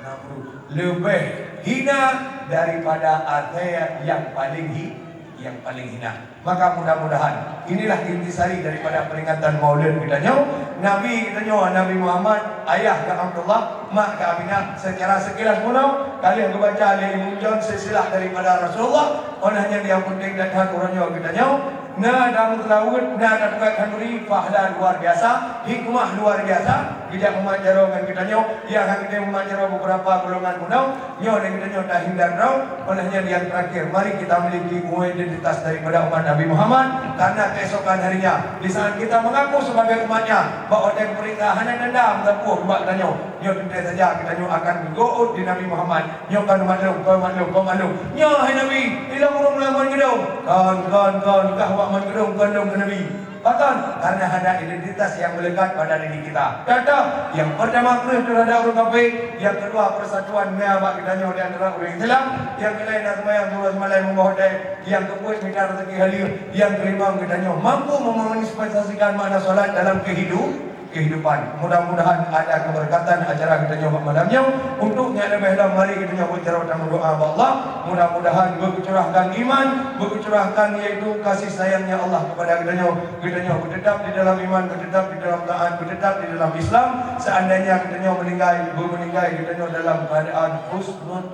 Namrud. Leubeh hina daripada asèe nyang paleng hi-, nyang paleng hina. Maka mudah-mudahan inilah intisari daripada peringatan Maulid geutanyoe. Nabi geutanyoe, Nabi Muhammad, ayah geuh Abdullah, mak geuh Aminah, seucara seukilas bunoe ka lheueh geubaca lé Imam John silsilah daripada Rasulullah, óh lheueh nyan nyang peunteng that-that uroe nyoe geutanyoe na lam seulaweuet, na lam khanduri, pahala luar biasa, hikmah luar biasa, geujak meumat jaroe ngon geutanyoe, nyang hana geutém meumat jaroe beberapa golongan bunoe, nyoe lé geutanyoe tahindar droe. Óh lheueh nyan nyang terakhir, mari kita miliki identitas daripada umat Nabi Muhammad, karena keesokan harinya, di saat kita mengaku sebagai umatnya, bak watée peurintah hana dendam sapeue ubak geutanyoe, nyoe teuntée saja geutanyoe akan geuôt di Nabi Muhammad. Nyoe kon umat lôn, kon umat lôn, kon umat lôn. Nyoe hai Nabi, ilôn ureuëng lamon geudong. Kon, kon, kon, kah wak mon geudong, kon lôn keu Nabi. Pakon? Karena ada identitas yang melekat pada diri kita. Contoh, yang pertama kreueh terhadap ureuëng kafé, yang kedua persatuan na bak geutanyoe di antara ureuëng Islam, yang keulhèe na seumayang dua seumalai meungoh watée, yang keupeuet mita rezeki halal, yang kelima geutanyoe mampu memanifestasikan makna salat dalam kehidup, kehidupan. Mudah-mudahan ada keberkatan acara geutanyoe bak malam nyoe. Untuk nyang leubeh lom, mari geutanyoe beujaroe tameudoa bak Allah. Mudah-mudahan beukeucurahkan iman, beukeucurahkan yaitu kasih sayangnya Allah kepada geutanyoe. Geutanyoe beuteutap di dalam iman, beuteutap di dalam taat, beuteutap di dalam Islam. Seandainya geutanyoe meuninggai, beumeuninggai geutanyoe dalam keadaan husnul,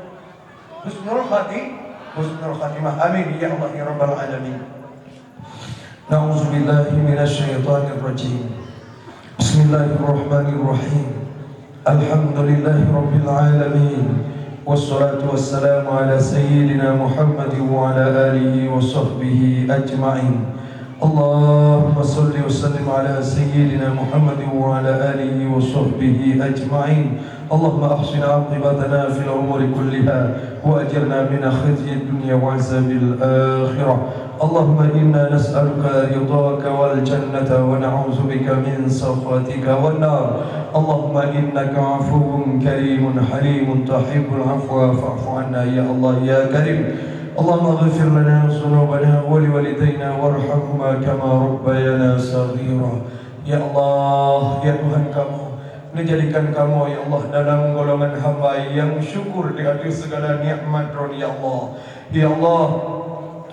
husnul khati-, husnul khatimah. Amin ya Allah ya rabbal alamin. Na'udzubillahi minasy syaithanir rajim. Bismillahirrahmanirrahim. Alhamdulillahi rabbil alamin. Wassalatu wassalamu ala sayyidina Muhammad wa ala alihi wa sahbihi ajma'in. Allahumma salli wa sallim ala sayyidina Muhammad wa ala alihi wa sahbihi ajma'in. Allahumma ahsin aqibatana fil umuri kulliha wa ajirna min khizyid dunya wa azabil akhirah. Allahumma inna nas'aluka ridhaka wal jannata wa na'udzubika min sakhatika wan nar. Allahumma innaka afuwun karimun halimun tuhibbul afwa fa'fu anna ya Allah ya Karim. Allahumma ighfir lana dzunubana wa liwalidaina warhamhuma kama rabbayana shaghira. Ya Allah, ya Tuhan kamoe, neujadikan kamoe, ya Allah, dalam golongan hamba nyang syukur di ateueh segala nikmat Droe, ya Allah. Ya Allah,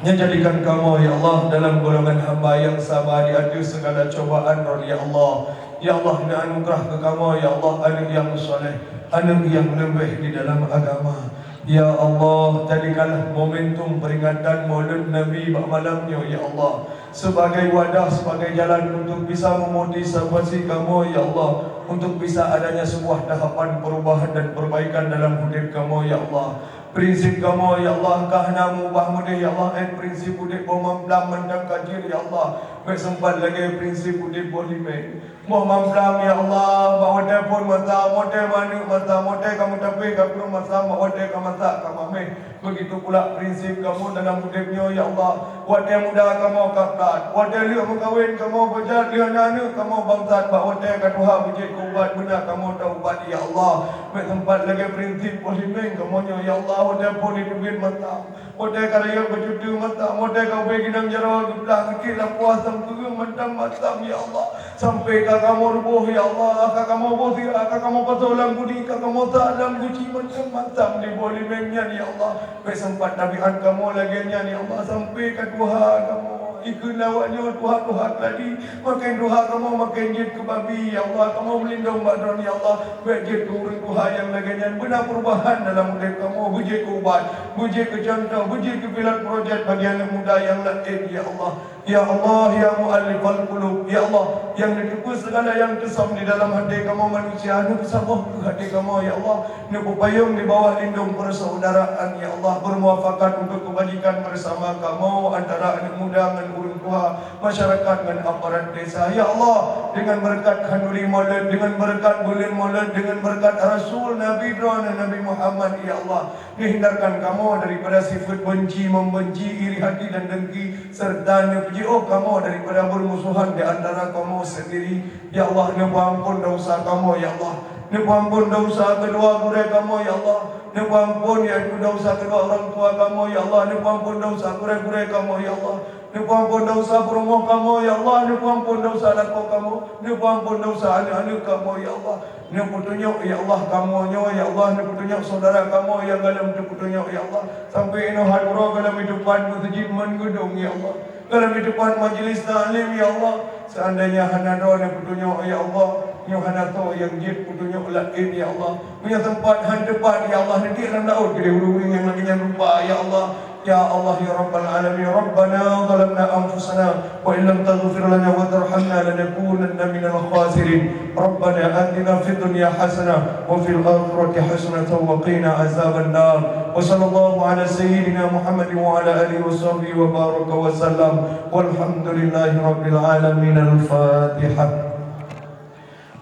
neujadikan kamoe, ya Allah, dalam golongan hamba nyang saba di ateueh segala cobaan Droe, ya Allah. Ya Allah, neuanugeurah keu kamoe, ya Allah, aneuk nyang saleh, aneuk nyang leubeh di dalam agama. Ya Allah, jadikanlah momentum peringatan Maulud Nabi bak malam nyoe, ya Allah, sebagai wadah, sebagai jalan untuk bisa memotivasi kamoe, ya Allah, untuk bisa adanya sebuah tahapan perubahan dan perbaikan dalam udeb kamoe, ya Allah. Prinsip kamoe, ya Allah, ka hana meubah meudeh, ya Allah, eh, prinsip udeb boh mamplam mantong ka jeuet, ya Allah, bék seumpat lagée prinsip udeb boh limeng. Boh mamplam, ya Allah, bak watée phon masak, watée maneuk masak, watée ka meutapéh ka kreueng masak, bak watée ka masak ka mameh. Begitu pula prinsip kamoe dalam udeb nyoe, ya Allah. Watée muda kamoe ka that, watée lheueh meukawen kamoe beujat, lheueh na aneuk kamoe bangsat, bak watée ka tuha beujeuet keu ubat beuna kamoe taubat, ya Allah. Bék seumpat lagée prinsip boh limeng kamoe nyoe, ya Allah, watée phon jiteubiet masak. Watée ka rayeuk beucuti masak, watée ka ubé ginang jaroe geuplah geukik lam kuah sampoe mantong masak, ya Allah. Sampoe ka kamoe ruboh, ya Allah, ka kamoe boh sira, ka kamoe pasoe lam gudi, ka kamoe sak lam guci mantong masak di boh limeng nyan, ya Allah. Bék seumpat tabiat kamoe lagée nyan, ya Allah, sampoe ka tuha kamoe. Ikheun lawak nyoe tuha-tuha keuladi, maken tuha kamoe maken jeuet keu babi, ya Allah, kamoe meulindong bak Droe, ya Allah. Bék jeuet keu ureuëng tuha nyang lagée nyan beuna peurubahan dalam udeb kamoe, beujeuet keu ubat, beujeuet keu cuntoh, beujeuet keu pilot projek bagi aneuk muda nyang laén, ya Allah. Ya Allah, ya mu'allifal qulub, ya Allah, nyang neuteupeue segala nyang teusam di dalam até kamoe manusia, neupeusaboh keu até kamoe, ya Allah, neupeupayong di bawah lindong persaudaraan, ya Allah, bermuafakat untuk kebajikan bersama kamoe antara aneuk muda ngon ureuëng tuha, masyarakat ngon aparat desa. Ya Allah, dengan berkat khanduri Maulud, dengan berkat buleuen Maulud, dengan berkat Rasul Nabi Droe Nabi Muhammad, ya Allah, neuhindarkan kamoe daripada sifat benci, membenci, iri hati dan dengki, serta neupeujiôh kamoe daripada bermusuhan di antara kamoe sendiri. Ya Allah, neupeuampon dosa kamoe, ya Allah. Neupeuampon dosa keudua gurée kamoe, ya Allah. Neupeuampon, yaitu dosa keudua orang tua kamoe, ya Allah. Neupeuampon dosa gurée-gurée kamoe, ya Allah. Neupeuampon dosa peurumoh kamoe, ya Allah. Neupeuampon dosa lakoe kamoe. Neupeuampon dosa aneuk-aneuk kamoe, ya Allah. Neupeutunyok, ya Allah, kamoe nyoe, ya Allah. Neupeutunyok saudara kamoe nyang galom teupeutunyok, ya Allah. Sampai inoe hat uroe galom idupan meuseujid man geudong, ya Allah. Dalam di depan majlis taklim, ya Allah, seandainya hana droeneuh peutunyok, ya Allah, nyoe hana soe nyang jeuet peutunyok laén, ya Allah. Meunyoe teumpat han teupat, ya Allah, neutiek lam laôt keudeh ureueng nyang lagée nyan rupa, ya Allah. Ya Allah, ya Rabbal Alamin, Rabbana zalamna anfusana wa illam taghfir lana wa tarhamna lanakunanna minal khasirin. Rabbana atina fid dunya hasanah wa fil akhirati hasanatan wa qina azaban nar. Wa sallallahu ala sayyidina Muhammadin wa ala alihi wa sahbihi wa baraka wa sallam. Walhamdulillahi rabbil alamin. Al-Fatihah.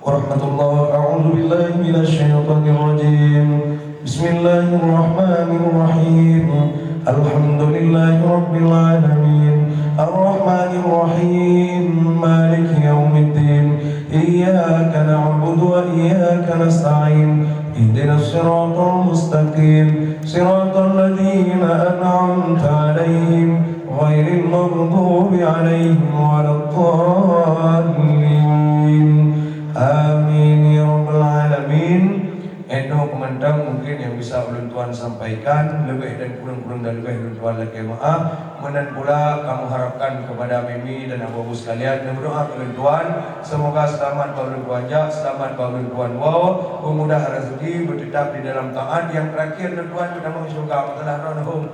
Warahmatullah. A'udzu billahi minasy syaithanir rajim. Bismillahirrahmanirrahim. Alhamdulillahi rabbil alamin. Arrahmanirrahim. Maliki yaumiddin. Iyyaka na'budu wa iyyaka nasta'in. Ihdinas siratal mustaqim. Siratal ladzina an'amta 'alaihim, ghairil maghdubi 'alaihim waladdallin. Amin ya rabbal alamin. Endoh keumantang mungkin nyang bisa ulôn tuan sampaikan, leubeh dan kureueng-kureueng dan leubeh ulôn tuan lakée meu'ah. Meunan pula kamoe harapkan kepada Mimi dan Abu-abu sekalian, dan berdoa keu ulôn tuan, semoga selamat bak ulôn tuan jak, selamat bak ulôn tuan woe, meumudah rezeki, bertetap di dalam taat, yang terakhir ulôn tuan beutamong syurga, masalah droeneuh.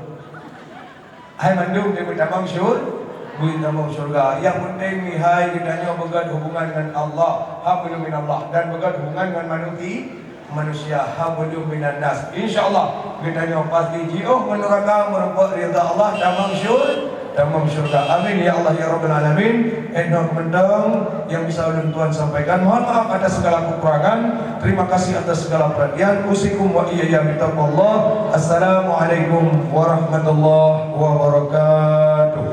Hai mandum nyang beutamong syur-, beutamong syurga. Yang penting mihai geutanyoe beugét hubungan ngon Allah, hablum minallah, dan beugét hubungan ngon manusi-, manusia, hablum minannas. Insya Allah, geutanyoe pasti jiôh ngon nuraka meurumpok ridha Allah, tamong syur-, tamong syurga. Amin ya Allah ya rabbal alamin. Endoh keumantang nyang bisa ulôn tuan sampaikan. Mohon maaf atas segala kekurangan. Terima kasih atas segala perhatian. Usikum wa iyaya bitaqwallah. Assalamualaikum warahmatullahi wabarakatuh.